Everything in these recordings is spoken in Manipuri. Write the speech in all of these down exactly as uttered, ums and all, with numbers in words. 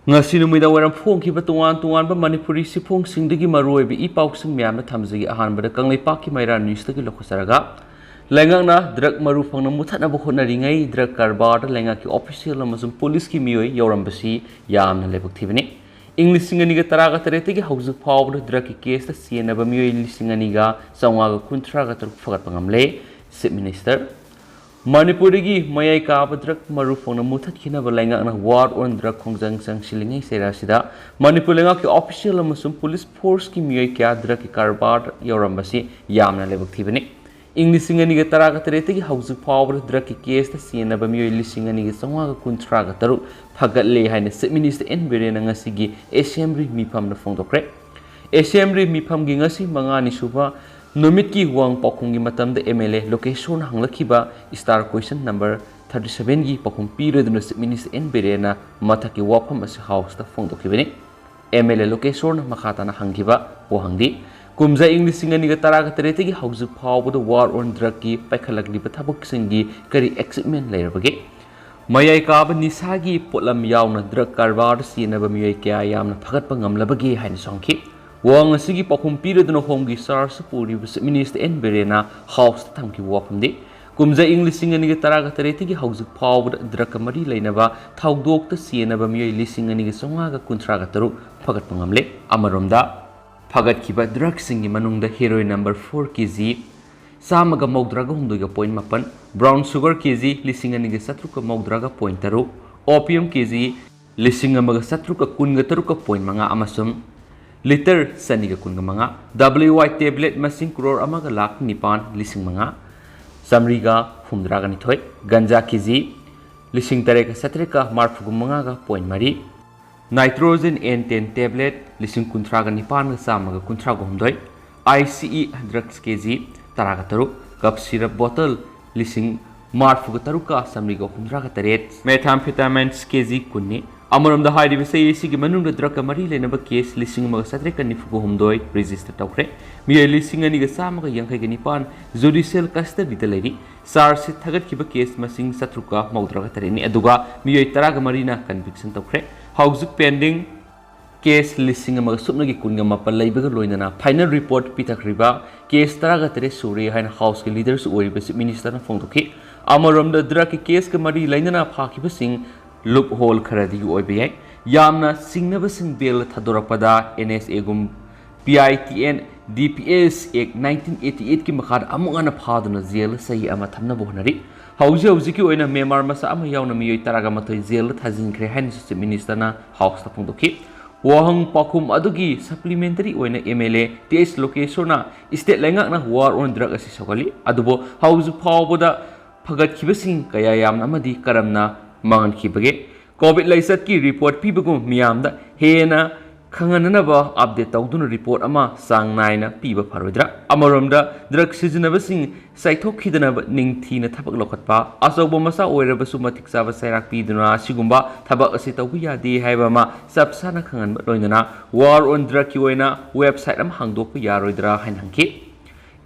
ꯉꯁꯤ ꯅꯨꯃꯤꯗꯥꯡ ꯋꯥꯏꯔꯝ ꯐꯣꯡꯈꯤꯕ ꯇꯣꯉꯥꯟ ꯇꯣꯉꯥꯟꯕ ꯃꯅꯤꯄꯨꯔꯤ ꯁꯤꯐꯣꯡꯁꯤꯡꯗꯒꯤ ꯃꯔꯨꯑꯣꯏꯕ ꯏ ꯄꯥꯎꯁꯤꯡ ꯃꯌꯥꯝꯅ ꯊꯝꯖꯒꯦ꯫ ꯑꯍꯥꯟꯕꯗ ꯀꯪꯂꯩꯄꯥꯛꯀꯤ ꯃꯩꯔꯥ ꯅ꯭ꯌꯨꯁꯇꯒꯤ ꯂꯧꯈꯠꯆꯔꯒ, ꯂꯩꯉꯥꯛꯅ ꯗ꯭ꯔꯒ ꯃꯔꯨ ꯐꯪꯅ ꯃꯨꯊꯠꯅꯕ ꯍꯣꯠꯅꯔꯤꯉꯩ ꯗ꯭ꯔꯒ ꯀꯔꯕꯥꯔꯗ ꯂꯩꯉꯥꯛꯀꯤ ꯑꯣꯐꯤꯁꯤꯌꯦꯜ ꯑꯃꯁꯨꯡ ꯄꯨꯂꯤꯁꯀꯤ ꯃꯤꯑꯣꯏ ꯌꯧꯔꯝꯕꯁꯤ ꯌꯥꯝꯅ ꯂꯥꯏꯕꯛ ꯊꯤꯕꯅꯤ꯫ ꯏꯪ ꯂꯤꯁꯤꯡ ꯑꯅꯤꯒ ꯇꯔꯥꯒ ꯇꯔꯦꯠꯇꯒꯤ ꯍꯧꯖꯤꯛ ꯐꯥꯎꯕꯗ ꯗ꯭ꯔꯒꯀꯤ ꯀꯦꯁꯇ ꯆꯦꯟꯅꯕ ꯃꯤꯑꯣꯏ ꯂꯤꯁꯤꯡ ꯑꯅꯤꯒ ꯆꯥꯝꯃꯉꯥꯒ ꯀꯨꯟꯊ꯭ꯔꯥꯒ ꯇꯔꯨꯛ ꯐꯒꯠꯄ ꯉꯝꯂꯦ꯫ Chief minister. ꯃꯅꯤꯄꯨꯔꯗꯒꯤ ꯃꯌꯥꯏ ꯀꯥꯕ ꯗ꯭ꯔꯒ ꯃꯔꯨ ꯐꯪꯅ ꯃꯨꯊꯠꯈꯤꯅꯕ ꯂꯩꯉꯥꯛꯅ ꯋꯥꯔ ꯑꯣꯟ ꯗ꯭ꯔꯒ ꯈꯣꯡꯖꯪ ꯆꯪꯁꯤꯜꯂꯤꯉꯩ ꯆꯩꯔꯥꯁꯤꯗ ꯃꯅꯤꯄꯨꯔ ꯂꯩꯉꯥꯛꯀꯤ ꯑꯣꯐꯤꯁꯤꯌꯦꯜ ꯑꯃꯁꯨꯡ ꯄꯨꯂꯤꯁ ꯐꯣꯔꯁꯀꯤ ꯃꯤꯑꯣꯏ ꯀꯌꯥ ꯗ꯭ꯔꯒꯀꯤ ꯀꯔꯕꯥꯔꯗ ꯌꯧꯔꯝꯕꯁꯤ ꯌꯥꯝꯅ ꯂꯥꯏꯕꯛ ꯊꯤꯕꯅꯤ꯫ ꯏꯪ ꯂꯤꯁꯤꯡ ꯑꯅꯤꯒ ꯇꯔꯥꯒ ꯇꯔꯦꯠꯇꯒꯤ ꯍꯧꯖꯤꯛ ꯐꯥꯎꯕꯗ ꯗ꯭ꯔꯒꯀꯤ ꯀꯦꯁꯇ ꯆꯦꯟꯅꯕ ꯃꯤꯑꯣꯏ ꯂꯤꯁꯤꯡ ꯑꯅꯤꯒ ꯆꯥꯝꯃꯉꯥꯒ ꯀꯨꯟꯊ꯭ꯔꯥꯒ ꯇꯔꯨꯛ ꯐꯒꯠꯂꯦ ꯍꯥꯏꯅ ꯆꯤꯐ ꯃꯤꯅꯤꯁꯇꯔ ꯑꯦꯟ ꯕꯤꯔꯦꯟꯅ ꯉꯁꯤꯒꯤ ꯑꯦꯁꯦꯝꯕ꯭ꯂꯤ ꯃꯤꯐꯝꯗ ꯐꯣꯡꯗꯣꯛꯈ꯭ꯔꯦ꯫ ꯑꯦꯁꯦꯝꯕ꯭ꯂꯤ ꯃꯤꯐꯝꯒꯤ ꯉꯁꯤ ꯃꯉꯥꯅꯤ ꯁꯨꯕ ꯅꯨꯃꯤꯠꯀꯤ ꯋꯥꯍꯪ ꯄꯥꯎꯈꯨꯝꯒꯤ ꯃꯇꯝꯗ ꯑꯦꯝ ꯑꯦꯜ ꯑꯦ ꯂꯣꯀꯦꯁꯣꯔꯅ ꯍꯪꯂꯛꯈꯤꯕ ꯁ꯭ꯇꯥꯔ ꯀꯣꯏꯁꯟ ꯅꯝꯕꯔ ꯊꯥꯔꯇꯤ ꯁꯚꯦꯟꯒꯤ ꯄꯥꯎꯈꯨꯝ ꯄꯤꯔꯗꯨꯅ ꯆꯤꯐ ꯃꯤꯅꯤꯁꯇꯔ ꯑꯦꯟ ꯕꯤꯔꯦꯟꯅ ꯃꯊꯛꯀꯤ ꯋꯥꯐꯝ ꯑꯁꯤ ꯍꯥꯎꯁꯇ ꯐꯣꯡꯗꯣꯛꯈꯤꯕꯅꯤ꯫ ꯑꯦꯝ ꯑꯦꯜ ꯑꯦ ꯂꯣꯀꯦꯁꯣꯔꯅ ꯃꯈꯥ ꯇꯥꯅ ꯍꯪꯈꯤꯕ ꯋꯥꯍꯪꯗꯤ, ꯀꯨꯝꯖꯥ ꯏꯪ ꯂꯤꯁꯤꯡ ꯑꯅꯤꯒ ꯇꯔꯥꯒ ꯇꯔꯦꯠꯇꯒꯤ ꯍꯧꯖꯤꯛ ꯐꯥꯎꯕꯗ ꯋꯥꯔ ꯑꯣꯟ ꯗ꯭ꯔꯒꯀꯤ ꯄꯥꯏꯈꯠꯂꯛꯂꯤꯕ ꯊꯕꯛꯁꯤꯡꯒꯤ ꯀꯔꯤ ꯑꯦꯆꯤꯞꯃꯦꯟ ꯂꯩꯔꯕꯒꯦ? ꯃꯌꯥꯏ ꯀꯥꯕ ꯅꯤꯁꯥꯒꯤ ꯄꯣꯠꯂꯝ ꯌꯥꯎꯅ ꯗ꯭ꯔꯒ ꯀꯔꯕꯥꯔꯗ ꯆꯦꯟꯅꯕ ꯃꯤꯑꯣꯏ ꯀꯌꯥ ꯌꯥꯝꯅ ꯐꯒꯠꯄ ꯉꯝꯂꯕꯒꯦ ꯍꯥꯏꯅꯁꯨ ꯍꯪꯈꯤ꯫ ꯋꯥꯍꯪ ꯑꯁꯤꯒꯤ ꯄꯥꯎꯈꯨꯝ ꯄꯤꯔꯗꯨꯅ ꯍꯣꯝꯒꯤ ꯆꯥꯔꯖ ꯄꯨꯔꯤꯕ ꯆꯤꯐ ꯃꯤꯅꯤꯁꯇꯔ ꯑꯦꯟ ꯕꯤꯔꯦꯟꯅ ꯍꯥꯎꯁꯇ ꯊꯝꯈꯤꯕ ꯋꯥꯐꯝꯗꯤ, ꯀꯨꯝꯖꯥ ꯏꯪ ꯂꯤꯁꯤꯡ ꯑꯅꯤꯒ ꯇꯔꯥꯒ ꯇꯔꯦꯠꯇꯒꯤ ꯍꯧꯖꯤꯛ ꯐꯥꯎꯕꯗ ꯗ꯭ꯔꯒꯀ ꯃꯔꯤ ꯂꯩꯅꯕ ꯊꯧꯗꯣꯛꯇ ꯆꯦꯟꯅꯕ ꯃꯤꯑꯣꯏ ꯂꯤꯁꯤꯡ ꯑꯅꯤꯒ ꯆꯥꯝꯃꯉꯥꯒ ꯀꯨꯟꯊ꯭ꯔꯥꯒ ꯇꯔꯨꯛ ꯐꯒꯠꯄ ꯉꯝꯂꯦ꯫ ꯑꯃꯔꯣꯝꯗ, ꯐꯒꯠꯈꯤꯕ ꯗ꯭ꯔꯒꯁꯤꯡꯒꯤ ꯃꯅꯨꯡꯗ ꯍꯦꯔꯣꯏꯟ ꯅꯝꯕꯔ ꯐꯣꯔ ꯀꯦ ꯖꯤ ꯆꯥꯝꯃꯒ ꯃꯧꯗ꯭ꯔꯥꯒ ꯍꯨꯝꯗꯣꯏꯒ ꯄꯣꯏꯟ ꯃꯥꯄꯟ, ꯕ꯭ꯔꯥꯎꯟ ꯁꯨꯒꯔ ꯀꯦ ꯖꯤ ꯂꯤꯁꯤꯡ ꯑꯅꯤꯒ ꯆꯥꯇ꯭ꯔꯨꯛꯀ ꯃꯧꯗ꯭ꯔꯥꯒ ꯄꯣꯏꯟ ꯇꯔꯨꯛ, ꯑꯣꯄꯤꯌꯝ ꯀꯦ ꯖꯤ ꯂꯤꯁꯤꯡ ꯑꯃꯒ ꯆꯥꯇ꯭ꯔꯨꯛꯀ ꯀꯨꯟꯒ ꯇꯔꯨꯛꯀ ꯄꯣꯏꯟ ꯃꯉꯥ ꯑꯃꯁꯨꯡ ꯂꯤꯇꯔ ꯆꯅꯤꯒ ꯀꯨꯟꯒ ꯃꯉꯥ, ꯗꯕ꯭ꯂꯤꯌꯨ ꯋꯥꯏ ꯇꯦꯕ꯭ꯂꯦꯠ ꯃꯁꯤꯡ ꯀ꯭ꯔꯣꯔ ꯑꯃꯒ ꯂꯥꯈ ꯅꯤꯄꯥꯟ ꯂꯤꯁꯤꯡ ꯃꯉꯥ ꯆꯥꯃꯔꯤꯒ ꯍꯨꯝꯗ꯭ꯔꯥꯒ ꯅꯤꯊꯣꯏ, ꯒꯟꯖꯥ ꯀꯦ ꯖꯤ ꯂꯤꯁꯤꯡ ꯇꯔꯦꯠꯀ ꯆꯥꯇ꯭ꯔꯦꯠꯀ ꯃꯔꯤꯐꯨꯒ ꯃꯉꯥꯒ ꯄꯣꯏꯟ ꯃꯔꯤ, ꯅꯥꯏꯇ꯭ꯔꯣꯖꯦꯟ ꯑꯦꯟ ꯇꯦꯟ ꯇꯦꯕ꯭ꯂꯦꯠ ꯂꯤꯁꯤꯡ ꯀꯨꯟꯊ꯭ꯔꯥꯒ ꯅꯤꯄꯥꯟꯒ ꯆꯥꯝꯃꯒ ꯀꯨꯟꯊ꯭ꯔꯥꯒ ꯍꯨꯝꯗꯣꯏ, I C E drugs K G ꯇꯔꯥꯒ ꯇꯔꯨꯛ, ꯀꯞ ꯁꯤꯔꯞ ꯕꯣꯇꯜ ꯂꯤꯁꯤꯡ ꯃꯔꯤꯐꯨꯒ ꯇꯔꯨꯛꯀ ꯆꯥꯃꯔꯤꯒ ꯍꯨꯝꯗ꯭ꯔꯥꯒ ꯇꯔꯦꯠ, ꯃꯦꯊꯥꯝꯐꯦꯇꯥꯃꯥꯏꯟꯁ ꯀꯦ ꯖꯤ ꯀꯨꯟꯅꯤ꯫ ꯑꯃꯔꯣꯝꯗ, ꯍꯥꯏꯔꯤꯕ ꯆꯍꯤ ꯑꯁꯤꯒꯤ ꯃꯅꯨꯡꯗ ꯗ꯭ꯔꯒꯀ ꯃꯔꯤ ꯂꯩꯅꯕ ꯀꯦꯁ ꯂꯤꯁꯤꯡ ꯑꯃꯒ ꯆꯥꯇ꯭ꯔꯦꯠꯀ ꯅꯤꯐꯨꯒ ꯍꯨꯝꯗꯣꯏ ꯔꯦꯖꯤꯁꯇꯔ ꯇꯧꯈ꯭ꯔꯦ꯫ ꯃꯤꯑꯣꯏ ꯂꯤꯁꯤꯡ ꯑꯅꯤꯒ ꯆꯥꯝꯃꯒ ꯌꯥꯡꯈꯩꯒ ꯅꯤꯄꯥꯟ ꯖꯨꯗꯤꯁꯤꯌꯦꯜ ꯀꯁꯇꯗꯤꯗ ꯂꯩꯔꯤ꯫ ꯆꯥꯔꯖꯁꯤꯠ ꯊꯥꯒꯠꯈꯤꯕ ꯀꯦꯁ ꯃꯁꯤꯡ ꯆꯥꯇ꯭ꯔꯨꯛꯀ ꯃꯧꯗ꯭ꯔꯥꯒ ꯇꯔꯦꯠꯅꯤ, ꯑꯗꯨꯒ ꯃꯤꯑꯣꯏ ꯇꯔꯥꯒ ꯃꯔꯤꯅ ꯀꯟꯚꯤꯛꯁꯟ ꯇꯧꯈ꯭ꯔꯦ꯫ ꯍꯧꯖꯤꯛ pending case ꯂꯤꯁꯤꯡ ꯑꯃꯒ ꯁꯨꯞꯅꯒꯤ ꯀꯨꯟꯒ ꯃꯥꯄꯟ ꯂꯩꯕꯒ ꯂꯣꯏꯅꯅ final report ꯄꯤꯊꯈ꯭ꯔꯤꯕ case ꯇꯔꯥꯒ ꯇꯔꯦꯠ ꯁꯨꯔꯦ ꯍꯥꯏꯅ House ꯀꯤ leader ꯁꯨ ꯑꯣꯏꯔꯤꯕ Chief Minister ꯅ ꯐꯣꯡꯗꯣꯛꯈꯤ꯫ ꯑꯃꯔꯣꯝꯗ drug ꯀꯤ case ꯀ ꯃꯔꯤ ꯂꯩꯅꯅ ꯐꯥꯈꯤꯕꯁꯤꯡ loophole ꯈꯔꯗꯤ ꯑꯣꯏꯕ ꯌꯥꯏ꯫ ꯌꯥꯝꯅ ꯆꯤꯡꯅꯕꯁꯤꯡ bail ꯊꯥꯗꯣꯔꯛꯄꯗ N S A ꯒꯨꯝ P I T N D P S Act nineteen eighty eight ꯀꯤ ꯃꯈꯥꯗ ꯑꯃꯨꯛ ꯍꯟꯅ ꯐꯥꯗꯨꯅ jail ꯗ ꯆꯍꯤ ꯑꯃ ꯊꯝꯅꯕ ꯍꯣꯠꯅꯔꯤ꯫ ꯍꯧꯖꯤꯛ ꯍꯧꯖꯤꯛꯀꯤ ꯑꯣꯏꯅ ꯃ꯭ꯌꯥꯟꯃꯥꯔ ꯃꯆꯥ ꯑꯃ ꯌꯥꯎꯅ ꯃꯤꯑꯣꯏ ꯇꯔꯥꯒ ꯃꯥꯊꯣꯏ jail ꯗ ꯊꯥꯖꯤꯟꯈ꯭ꯔꯦ ꯍꯥꯏꯅꯁꯨ Chief Minister ꯅ House ꯇ ꯐꯣꯡꯗꯣꯛꯈꯤ꯫ ꯋꯥꯍꯪ ꯄꯥꯎꯈꯨꯝ ꯑꯗꯨꯒꯤ supplementary ꯑꯣꯏꯅ M L A T H ꯂꯣꯀꯦꯁꯣꯔꯅ state ꯂꯩꯉꯥꯛꯅ war on drug ꯑꯁꯤ ꯁꯧꯒꯠꯂꯤ, ꯑꯗꯨꯕꯨ ꯍꯧꯖꯤꯛ ꯐꯥꯎꯕꯗ ꯐꯒꯠꯈꯤꯕꯁꯤꯡ ꯀꯌꯥ ꯌꯥꯝꯅ ꯑꯃꯗꯤ ꯀꯔꯝꯅ ꯃꯥꯡꯍꯟꯈꯤꯕꯒꯦ? COVID ꯂꯥꯏꯆꯠꯀꯤ report ꯄꯤꯕꯒꯨꯝ ꯃꯤꯌꯥꯝꯗ ꯍꯦꯟꯅ ꯈꯪꯍꯟꯅꯅꯕ update ꯇꯧꯗꯨꯅ report ꯑꯃ ꯆꯥꯡ ꯅꯥꯏꯅ ꯄꯤꯕ ꯐꯔꯣꯏꯗ꯭ꯔꯥ? ꯑꯃꯔꯣꯝꯗ, drug ꯁꯤꯖꯤꯟꯅꯕꯁꯤꯡ ꯆꯥꯏꯊꯣꯛꯈꯤꯗꯅꯕ ꯅꯤꯡꯊꯤꯅ ꯊꯕꯛ ꯂꯧꯈꯠꯄ, ꯑꯆꯧꯕ ꯃꯆꯥ ꯑꯣꯏꯔꯕꯁꯨ ꯃꯇꯤꯛ ꯆꯥꯕ ꯆꯩꯔꯥꯛ ꯄꯤꯗꯨꯅ ꯑꯁꯤꯒꯨꯝꯕ ꯊꯕꯛ ꯑꯁꯤ ꯇꯧꯕ ꯌꯥꯗꯦ ꯍꯥꯏꯕ ꯑꯃ ꯆꯞ ꯆꯥꯅ ꯈꯪꯍꯟꯕ, ꯂꯣꯏꯅꯅ war on drug ꯀꯤ ꯑꯣꯏꯅ website ꯑꯃ ꯍꯥꯡꯗꯣꯛꯄ ꯌꯥꯔꯣꯏꯗ꯭ꯔꯥ ꯍꯥꯏꯅ ꯍꯪꯈꯤ꯫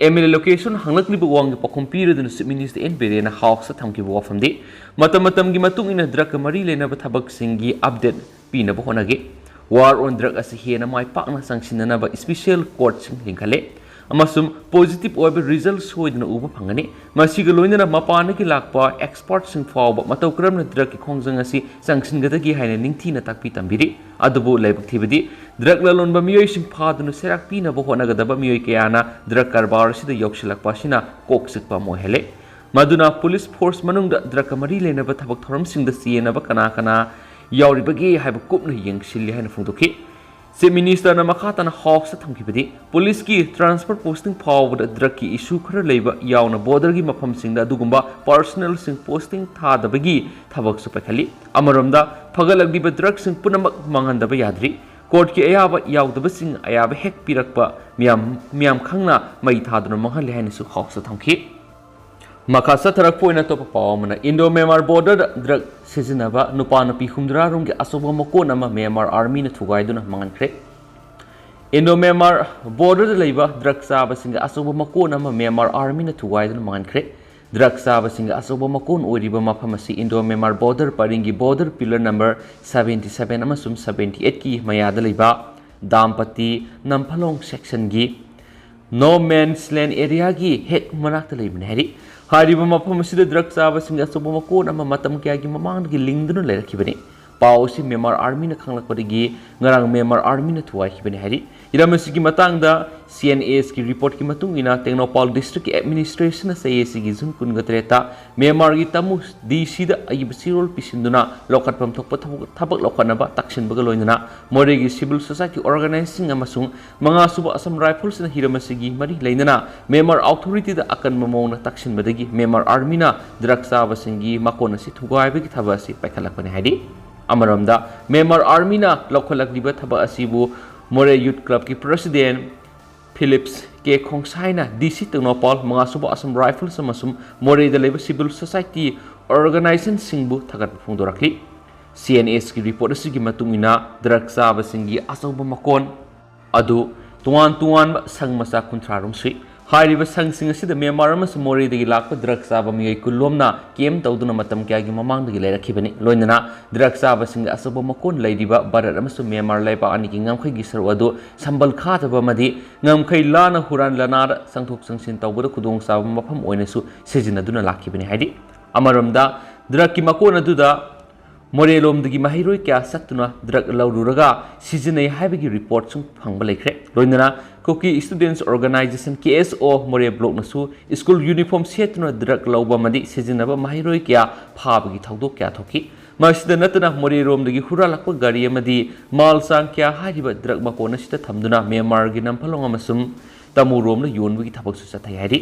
M L A ꯂꯣꯀꯦꯁꯣꯔꯅ ꯍꯪꯂꯛꯂꯤꯕ ꯋꯥꯍꯪꯒꯤ ꯄꯥꯎꯈꯨꯝ ꯄꯤꯔꯗꯨꯅ Chief Minister N Biren ꯅ House ꯇ ꯊꯝꯈꯤꯕ ꯋꯥꯐꯝꯗꯤ, ꯃꯇꯝ ꯃꯇꯝꯒꯤ ꯃꯇꯨꯡ ꯏꯟꯅ drug ꯀ ꯃꯔꯤ ꯂꯩꯅꯕ ꯊꯕꯛꯁꯤꯡꯒꯤ update ꯄꯤꯅꯕ ꯍꯣꯠꯅꯒꯦ꯫ War on drug ꯑꯁꯤ ꯍꯦꯟꯅ ꯃꯥꯏ ꯄꯥꯛꯅ ꯆꯪꯁꯤꯟꯅꯅꯕ special court ꯁꯤꯡ ꯂꯤꯡꯈꯠꯂꯦ ꯑꯃꯁꯨꯡ positive ꯑꯣꯏꯕ result ꯁꯣꯏꯗꯅ ꯎꯕ ꯐꯪꯒꯅꯤ꯫ ꯃꯁꯤꯒ ꯂꯣꯏꯅꯅ ꯃꯄꯥꯟꯗꯒꯤ ꯂꯥꯛꯄ expert ꯁꯤꯡ ꯐꯥꯎꯕ ꯃꯇꯧ ꯀꯔꯝꯅ drug ꯀꯤ ꯈꯣꯡꯖꯪ ꯑꯁꯤ ꯆꯪꯁꯤꯟꯒꯗꯒꯦ ꯍꯥꯏꯅ ꯅꯤꯡꯊꯤꯅ ꯇꯥꯛꯄꯤ ꯇꯝꯕꯤꯔꯤ꯫ ꯑꯗꯨꯕꯨ ꯂꯥꯏꯕꯛ ꯊꯤꯕꯗꯤ, drug ꯂꯂꯣꯟꯕ ꯃꯤꯑꯣꯏꯁꯤꯡ ꯐꯥꯗꯨꯅ ꯆꯩꯔꯥꯛ ꯄꯤꯅꯕ ꯍꯣꯠꯅꯒꯗꯕ ꯃꯤꯑꯣꯏ ꯀꯌꯥꯅ drug ꯀꯔꯕꯥꯔ ꯑꯁꯤꯗ ꯌꯧꯁꯤꯜꯂꯛꯄ ꯑꯁꯤꯅ ꯀꯣꯛ ꯆꯤꯛꯄ ꯑꯃ ꯑꯣꯏꯍꯜꯂꯦ꯫ ꯃꯗꯨꯅ police force ꯃꯅꯨꯡꯗ drug ꯀ ꯃꯔꯤ ꯂꯩꯅꯕ ꯊꯕꯛ ꯊꯧꯔꯝꯁꯤꯡꯗ ꯆꯦꯟꯅꯕ ꯀꯅꯥ ꯀꯅꯥ ꯌꯥꯎꯔꯤꯕꯒꯦ ꯍꯥꯏꯕ ꯀꯨꯞꯅ ꯌꯦꯡꯁꯤꯜꯂꯤ ꯍꯥꯏꯅ ꯐꯣꯡꯗꯣꯛꯈꯤ꯫ Chief Minister ꯅ ꯃꯈꯥ ꯇꯥꯅ House ꯇ ꯊꯝꯈꯤꯕꯗꯤ, police ꯀꯤ transfer posting ꯐꯥꯎꯕꯗ drug ꯀꯤ issue ꯈꯔ ꯂꯩꯕ ꯌꯥꯎꯅ border ꯒꯤ ꯃꯐꯝꯁꯤꯡꯗ ꯑꯗꯨꯒꯨꯝꯕ personnel ꯁꯤꯡ posting ꯊꯥꯗꯕꯒꯤ ꯊꯕꯛꯁꯨ ꯄꯥꯏꯈꯠꯂꯤ꯫ ꯑꯃꯔꯣꯝꯗ, ꯐꯒꯠꯂꯛꯂꯤꯕ drug ꯁꯤꯡ ꯄꯨꯝꯅꯃꯛ ꯃꯥꯡꯍꯟꯗꯕ ꯌꯥꯗ꯭ꯔꯤ꯫ Court ꯀꯤ ꯑꯌꯥꯕ ꯌꯥꯎꯗꯕꯁꯤꯡ ꯑꯌꯥꯕ ꯍꯦꯛ ꯄꯤꯔꯛꯄ ꯃꯤꯌꯥꯝ, ꯃꯤꯌꯥꯝ ꯈꯪꯅ ꯃꯩ ꯊꯥꯗꯨꯅ ꯃꯥꯡꯍꯜꯂꯤ ꯍꯥꯏꯅꯁꯨ House ꯇ ꯊꯝꯈꯤ꯫ ꯃꯈꯥ ꯆꯠꯊꯔꯛꯄ ꯑꯣꯏꯅ ꯑꯇꯣꯞꯄ ꯄꯥꯎ ꯑꯃꯅ, Indo Myanmar border ꯗ drug ꯁꯤꯖꯤꯟꯅꯕ ꯅꯨꯄꯥ ꯅꯨꯄꯤ ꯍꯨꯝꯗ꯭ꯔꯥ ꯔꯣꯝꯒꯤ ꯑꯆꯧꯕ ꯃꯀꯣꯟ ꯑꯃ Myanmar army ꯅ ꯊꯨꯒꯥꯏꯗꯨꯅ ꯃꯥꯡꯍꯟꯈ꯭ꯔꯦ꯫ Indo Myanmar border ꯗ ꯂꯩꯕ drug ꯆꯥꯕꯁꯤꯡꯒꯤ ꯑꯆꯧꯕ ꯃꯀꯣꯟ ꯑꯃ Myanmar army ꯅ ꯊꯨꯒꯥꯏꯗꯨꯅ ꯃꯥꯡꯍꯟꯈ꯭ꯔꯦ꯫ ꯗ꯭ꯔꯒ ꯆꯥꯕꯁꯤꯡꯒꯤ ꯑꯆꯧꯕ ꯃꯀꯣꯟ ꯑꯣꯏꯔꯤꯕ ꯃꯐꯝ ꯑꯁꯤ ꯏꯟꯗꯣ ꯃ꯭ꯌꯥꯟꯃꯥꯔ ꯕꯣꯔꯗꯔ ꯄꯔꯤꯡꯒꯤ border pillar number seventy seven ꯑꯃꯁꯨꯡ ꯁꯚꯦꯟꯇꯤ ꯑꯩꯠꯀꯤ ꯃꯌꯥꯗ ꯂꯩꯕ ꯗꯥꯝꯄꯇꯤ ꯅꯝꯐꯂꯣꯡ ꯁꯦꯛꯁꯟꯒꯤ ꯅꯣ ꯃꯦꯟꯁ ꯂꯦꯟ ꯑꯦꯔꯤꯌꯥꯒꯤ ꯍꯦꯛ ꯃꯅꯥꯛꯇ ꯂꯩꯕꯅꯤ ꯍꯥꯏꯔꯤ꯫ ꯍꯥꯏꯔꯤꯕ ꯃꯐꯝ ꯑꯁꯤꯗ ꯗ꯭ꯔꯒ ꯆꯥꯕꯁꯤꯡꯒꯤ ꯑꯆꯧꯕ ꯃꯀꯣꯟ ꯑꯃ ꯃꯇꯝ ꯀꯌꯥꯒꯤ ꯃꯃꯥꯡꯗꯒꯤ ꯂꯤꯡꯗꯨꯅ ꯂꯩꯔꯛꯈꯤꯕꯅꯤ꯫ ꯄꯥꯎ ꯑꯁꯤ ꯃ꯭ꯌꯥꯟꯃꯥꯔ ꯑꯥꯔꯃꯤꯅ ꯈꯪꯂꯛꯄꯗꯒꯤ ꯉꯔꯥꯡ ꯃ꯭ꯌꯥꯟꯃꯥꯔ ꯑꯥꯔꯃꯤꯅ ꯊꯨꯒꯥꯏꯈꯤꯕꯅꯤ ꯍꯥꯏꯔꯤ꯫ ꯍꯤꯔꯝ ꯑꯁꯤꯒꯤ ꯃꯇꯥꯡꯗ ꯁꯤ ꯑꯦꯟ ꯑꯦꯁꯀꯤ ꯔꯤꯄꯣꯔꯠꯀꯤ ꯃꯇꯨꯡ ꯏꯟꯅ, ꯇꯦꯡꯅꯧꯄꯥꯜ ꯗꯤꯁꯇ꯭ꯔꯤꯛꯀꯤ ꯑꯦꯗꯃꯤꯅꯤꯁꯇ꯭ꯔꯦꯁꯟꯅ ꯆꯍꯤ ꯑꯁꯤꯒꯤ ꯖꯨꯟ ꯀꯨꯟꯒ ꯇꯔꯦꯠꯇ ꯃ꯭ꯌꯥꯟꯃꯥꯔꯒꯤ ꯇꯃꯨ ꯗꯤ ꯁꯤꯗ ꯑꯏꯕ ꯆꯦꯔꯣꯜ ꯄꯤꯁꯤꯟꯗꯨꯅ ꯂꯧꯈꯠꯐꯝ ꯊꯣꯛꯄ ꯊꯕꯛ, ꯊꯕꯛ ꯂꯧꯈꯠꯅꯕ ꯇꯛꯁꯤꯟꯕꯒ ꯂꯣꯏꯅꯅ ꯃꯣꯔꯦꯒꯤ ꯁꯤꯚꯤꯜ ꯁꯣꯁꯥꯏꯇꯤ ꯑꯣꯔꯒꯅꯥꯏꯖꯦꯁꯟꯁꯤꯡ ꯑꯃꯁꯨꯡ ꯃꯉꯥꯁꯨꯕ ꯑꯁꯥꯝ ꯔꯥꯏꯐꯜꯁꯅ ꯍꯤꯔꯝ ꯑꯁꯤꯒꯤ ꯃꯔꯤ ꯂꯩꯅꯅ ꯃ꯭ꯌꯥꯟꯃꯥꯔ ꯑꯣꯊꯣꯔꯤꯇꯤꯗ ꯑꯀꯟꯕ ꯃꯑꯣꯡꯗ ꯇꯛꯁꯤꯟꯕꯗꯒꯤ ꯃ꯭ꯌꯥꯟꯃꯥꯔ ꯑꯥꯔꯃꯤꯅ ꯗ꯭ꯔꯒ ꯆꯥꯕꯁꯤꯡꯒꯤ ꯃꯀꯣꯟ ꯑꯁꯤ ꯊꯨꯒꯥꯏꯕꯒꯤ ꯊꯕꯛ ꯑꯁꯤ ꯄꯥꯏꯈꯠꯂꯛꯄꯅꯤ ꯍꯥꯏꯔꯤ꯫ ꯑꯃꯔꯣꯝꯗ, ꯃ꯭ꯌꯥꯟꯃꯥꯔ ꯑꯥꯔꯃꯤꯅ ꯂꯧꯈꯠꯂꯛꯂꯤꯕ ꯊꯕꯛ ꯑꯁꯤꯕꯨ ꯃꯣꯔꯦ ꯌꯨꯠ ꯀ꯭ꯂꯕꯀꯤ ꯄ꯭ꯔꯁꯤꯗꯦꯟ ꯐꯤꯂꯤꯞꯁ ꯀꯦ ꯈꯣꯡꯁꯥꯏꯅ ꯗꯤ ꯁꯤ ꯇꯦꯡꯅꯧꯄꯥꯜ, ꯃꯉꯥꯁꯨꯕ ꯑꯁꯥꯝ ꯔꯥꯏꯐꯜꯁ ꯑꯃꯁꯨꯡ ꯃꯣꯔꯦꯗ ꯂꯩꯕ ꯁꯤꯚꯤꯜ ꯁꯣꯁꯥꯏꯇꯤ ꯑꯣꯔꯒꯅꯥꯏꯖꯦꯁꯟꯁꯤꯡꯕꯨ ꯊꯥꯒꯠꯄ ꯐꯣꯡꯗꯣꯔꯛꯂꯤ꯫ ꯁꯤ ꯑꯦꯟ ꯑꯦꯁꯀꯤ ꯔꯤꯄꯣꯔꯠ ꯑꯁꯤꯒꯤ ꯃꯇꯨꯡ ꯏꯟꯅ, ꯗ꯭ꯔꯒ ꯆꯥꯕꯁꯤꯡꯒꯤ ꯑꯆꯧꯕ ꯃꯀꯣꯟ ꯑꯗꯨ ꯇꯣꯉꯥꯟ ꯇꯣꯉꯥꯟꯕ ꯁꯪ ꯃꯆꯥ ꯀꯨꯟꯊ꯭ꯔꯥ ꯔꯣꯝ ꯁꯨꯏ꯫ ꯍꯥꯏꯔꯤꯕ ꯁꯪꯁꯤꯡ ꯑꯁꯤꯗ ꯃ꯭ꯌꯥꯟꯃꯥꯔ ꯑꯃꯁꯨꯡ ꯃꯣꯔꯦꯗꯒꯤ ꯂꯥꯛꯄ ꯗ꯭ꯔꯒ ꯆꯥꯕ ꯃꯤꯑꯣꯏ ꯀꯨꯟꯂꯣꯝꯅ ꯀꯦꯝ ꯇꯧꯗꯨꯅ ꯃꯇꯝ ꯀꯌꯥꯒꯤ ꯃꯃꯥꯡꯗꯒꯤ ꯂꯩꯔꯛꯈꯤꯕꯅꯤ꯫ ꯂꯣꯏꯅꯅ ꯗ꯭ꯔꯒ ꯆꯥꯕꯁꯤꯡꯒꯤ ꯑꯆꯧꯕ ꯃꯀꯣꯟ ꯂꯩꯔꯤꯕ ꯚꯥꯔꯠ ꯑꯃꯁꯨꯡ ꯃ꯭ꯌꯥꯟꯃꯥꯔ ꯂꯩꯕꯥꯛ ꯑꯅꯤꯒꯤ ꯉꯝꯈꯩꯒꯤ ꯁꯔꯨꯛ ꯑꯗꯨ ꯁꯝꯕꯜ ꯈꯥꯗꯕ ꯑꯃꯗꯤ ꯉꯝꯈꯩ ꯂꯥꯟꯅ ꯍꯨꯔꯥꯟ ꯂꯥꯟꯅꯥꯗ ꯆꯪꯊꯣꯛ ꯆꯪꯁꯤꯟ ꯇꯧꯕꯗ ꯈꯨꯗꯣꯡꯆꯥꯕ ꯃꯐꯝ ꯑꯣꯏꯅꯁꯨ ꯁꯤꯖꯤꯟꯅꯗꯨꯅ ꯂꯥꯛꯈꯤꯕꯅꯤ ꯍꯥꯏꯔꯤ꯫ ꯑꯃꯔꯣꯝꯗ, ꯗ꯭ꯔꯒꯀꯤ ꯃꯀꯣꯟ ꯑꯗꯨꯗ ꯃꯣꯔꯦꯂꯣꯝꯗꯒꯤ ꯃꯍꯩꯔꯣꯏ ꯀꯌꯥ ꯆꯠꯇꯨꯅ ꯗ꯭ꯔꯒ ꯂꯧꯔꯨꯔꯒ ꯁꯤꯖꯤꯟꯅꯩ ꯍꯥꯏꯕꯒꯤ ꯔꯤꯄꯣꯔꯠꯁꯨ ꯐꯪꯕ ꯂꯩꯈ꯭ꯔꯦ꯫ ꯂꯣꯏꯅꯅ ꯀꯨꯀꯤ ꯁ꯭ꯇꯨꯗꯦꯟꯠꯁ ꯑꯣꯔꯒꯅꯥꯏꯖꯦꯁꯟ, ꯀꯦ ꯑꯦꯁ ꯑꯣ, ꯃꯣꯔꯦ ꯕ꯭ꯂꯣꯛꯅꯁꯨ ꯁ꯭ꯀꯨꯜ ꯌꯨꯅꯤꯐꯣꯔꯝ ꯁꯦꯠꯇꯨꯅ ꯗ꯭ꯔꯒ ꯂꯧꯕ ꯑꯃꯗꯤ ꯁꯤꯖꯤꯟꯅꯕ ꯃꯍꯩꯔꯣꯏ ꯀꯌꯥ ꯐꯥꯕꯒꯤ ꯊꯧꯗꯣꯛ ꯀꯌꯥ ꯊꯣꯛꯈꯤ꯫ ꯃꯁꯤꯗ ꯅꯠꯇꯅ ꯃꯣꯔꯦꯔꯣꯝꯗꯒꯤ ꯍꯨꯔꯥꯜꯂꯛꯄ ꯒꯥꯔꯤ ꯑꯃꯗꯤ ꯃꯥꯜ ꯆꯥꯡ ꯀꯌꯥ ꯍꯥꯏꯔꯤꯕ ꯗ꯭ꯔꯒ ꯃꯀꯣꯟ ꯑꯁꯤꯗ ꯊꯝꯗꯨꯅ ꯃ꯭ꯌꯥꯟꯃꯥꯔꯒꯤ ꯅꯝꯐꯂꯣꯡ ꯑꯃꯁꯨꯡ ꯇꯃꯨꯔꯣꯝꯗ ꯌꯣꯟꯕꯒꯤ ꯊꯕꯛꯁꯨ ꯆꯠꯊꯩ ꯍꯥꯏꯔꯤ꯫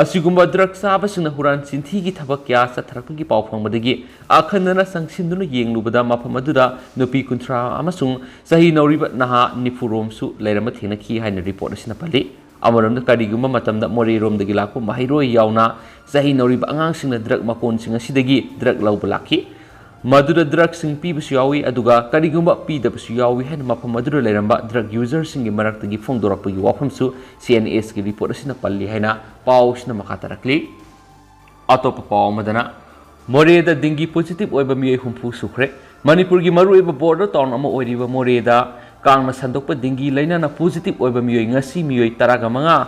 ꯑꯁꯤꯒꯨꯝꯕ ꯗ꯭ꯔꯒ ꯆꯥꯕꯁꯤꯡꯅ ꯍꯨꯔꯥꯟ ꯆꯤꯟꯊꯤꯒꯤ ꯊꯕꯛ ꯀꯌꯥ ꯆꯠꯊꯔꯛꯄꯒꯤ ꯄꯥꯎ ꯐꯪꯕꯗꯒꯤ ꯑꯈꯟꯅꯅ ꯆꯪꯁꯤꯟꯗꯨꯅ ꯌꯦꯡꯂꯨꯕꯗ ꯃꯐꯝ ꯑꯗꯨꯗ ꯅꯨꯄꯤ ꯀꯨꯟꯊ꯭ꯔꯥ ꯑꯃꯁꯨꯡ ꯆꯍꯤ ꯅꯧꯔꯤꯕ ꯅꯍꯥ ꯅꯤꯐꯨꯔꯣꯝꯁꯨ ꯂꯩꯔꯝꯕ ꯊꯦꯡꯅꯈꯤ ꯍꯥꯏꯅ ꯔꯤꯄꯣꯔꯠ ꯑꯁꯤꯅ ꯄꯜꯂꯤ꯫ ꯑꯃꯔꯣꯝꯗ, ꯀꯔꯤꯒꯨꯝꯕ ꯃꯇꯝꯗ ꯃꯣꯔꯦꯔꯣꯝꯗꯒꯤ ꯂꯥꯛꯄ ꯃꯍꯩꯔꯣꯏ ꯌꯥꯎꯅ ꯆꯍꯤ ꯅꯧꯔꯤꯕ ꯑꯉꯥꯡꯁꯤꯡꯅ ꯗ꯭ꯔꯒ ꯃꯀꯣꯟꯁꯤꯡ ꯑꯁꯤꯗꯒꯤ ꯗ꯭ꯔꯒ ꯂꯧꯕ ꯂꯥꯛꯈꯤ꯫ ꯃꯗꯨꯗ ꯗ꯭ꯔꯒꯁꯤꯡ ꯄꯤꯕꯁꯨ ꯌꯥꯎꯏ, ꯑꯗꯨꯒ ꯀꯔꯤꯒꯨꯝꯕ ꯄꯤꯗꯕꯁꯨ ꯌꯥꯎꯏ ꯍꯥꯏꯅ ꯃꯐꯝ ꯑꯗꯨꯗ ꯂꯩꯔꯝꯕ ꯗ꯭ꯔꯒ ꯌꯨꯖꯔꯁꯤꯡꯒꯤ ꯃꯔꯛꯇꯒꯤ ꯐꯣꯡꯗꯣꯔꯛꯄꯒꯤ ꯋꯥꯐꯝꯁꯨ ꯁꯤ ꯑꯦꯟ ꯑꯦꯁꯀꯤ ꯔꯤꯄꯣꯔꯠ ꯑꯁꯤꯅ ꯄꯜꯂꯤ ꯍꯥꯏꯅ ꯄꯥꯎ ꯑꯁꯤꯅ ꯃꯈꯥ ꯇꯥꯔꯛꯂꯤ꯫ ꯑꯇꯣꯞꯄ ꯄꯥꯎ ꯑꯃꯗꯅ, ꯃꯣꯔꯦꯗ ꯗꯦꯡꯒꯤ ꯄꯣꯖꯤꯇꯤꯚ ꯑꯣꯏꯕ ꯃꯤꯑꯣꯏ ꯍꯨꯝꯐꯨ ꯁꯨꯈ꯭ꯔꯦ꯫ ꯃꯅꯤꯄꯨꯔꯒꯤ ꯃꯔꯨꯑꯣꯏꯕ ꯕꯣꯔꯗꯔ ꯇꯥꯎꯟ ꯑꯃ ꯑꯣꯏꯔꯤꯕ ꯃꯣꯔꯦꯗ ꯀꯥꯡꯅ ꯁꯟꯗꯣꯛꯄ ꯗꯦꯡꯒꯤ ꯂꯥꯏꯅꯥꯅ ꯄꯣꯖꯤꯇꯤꯚ ꯑꯣꯏꯕ ꯃꯤꯑꯣꯏ ꯉꯁꯤ ꯃꯤꯑꯣꯏ ꯇꯔꯥꯒ ꯃꯉꯥ,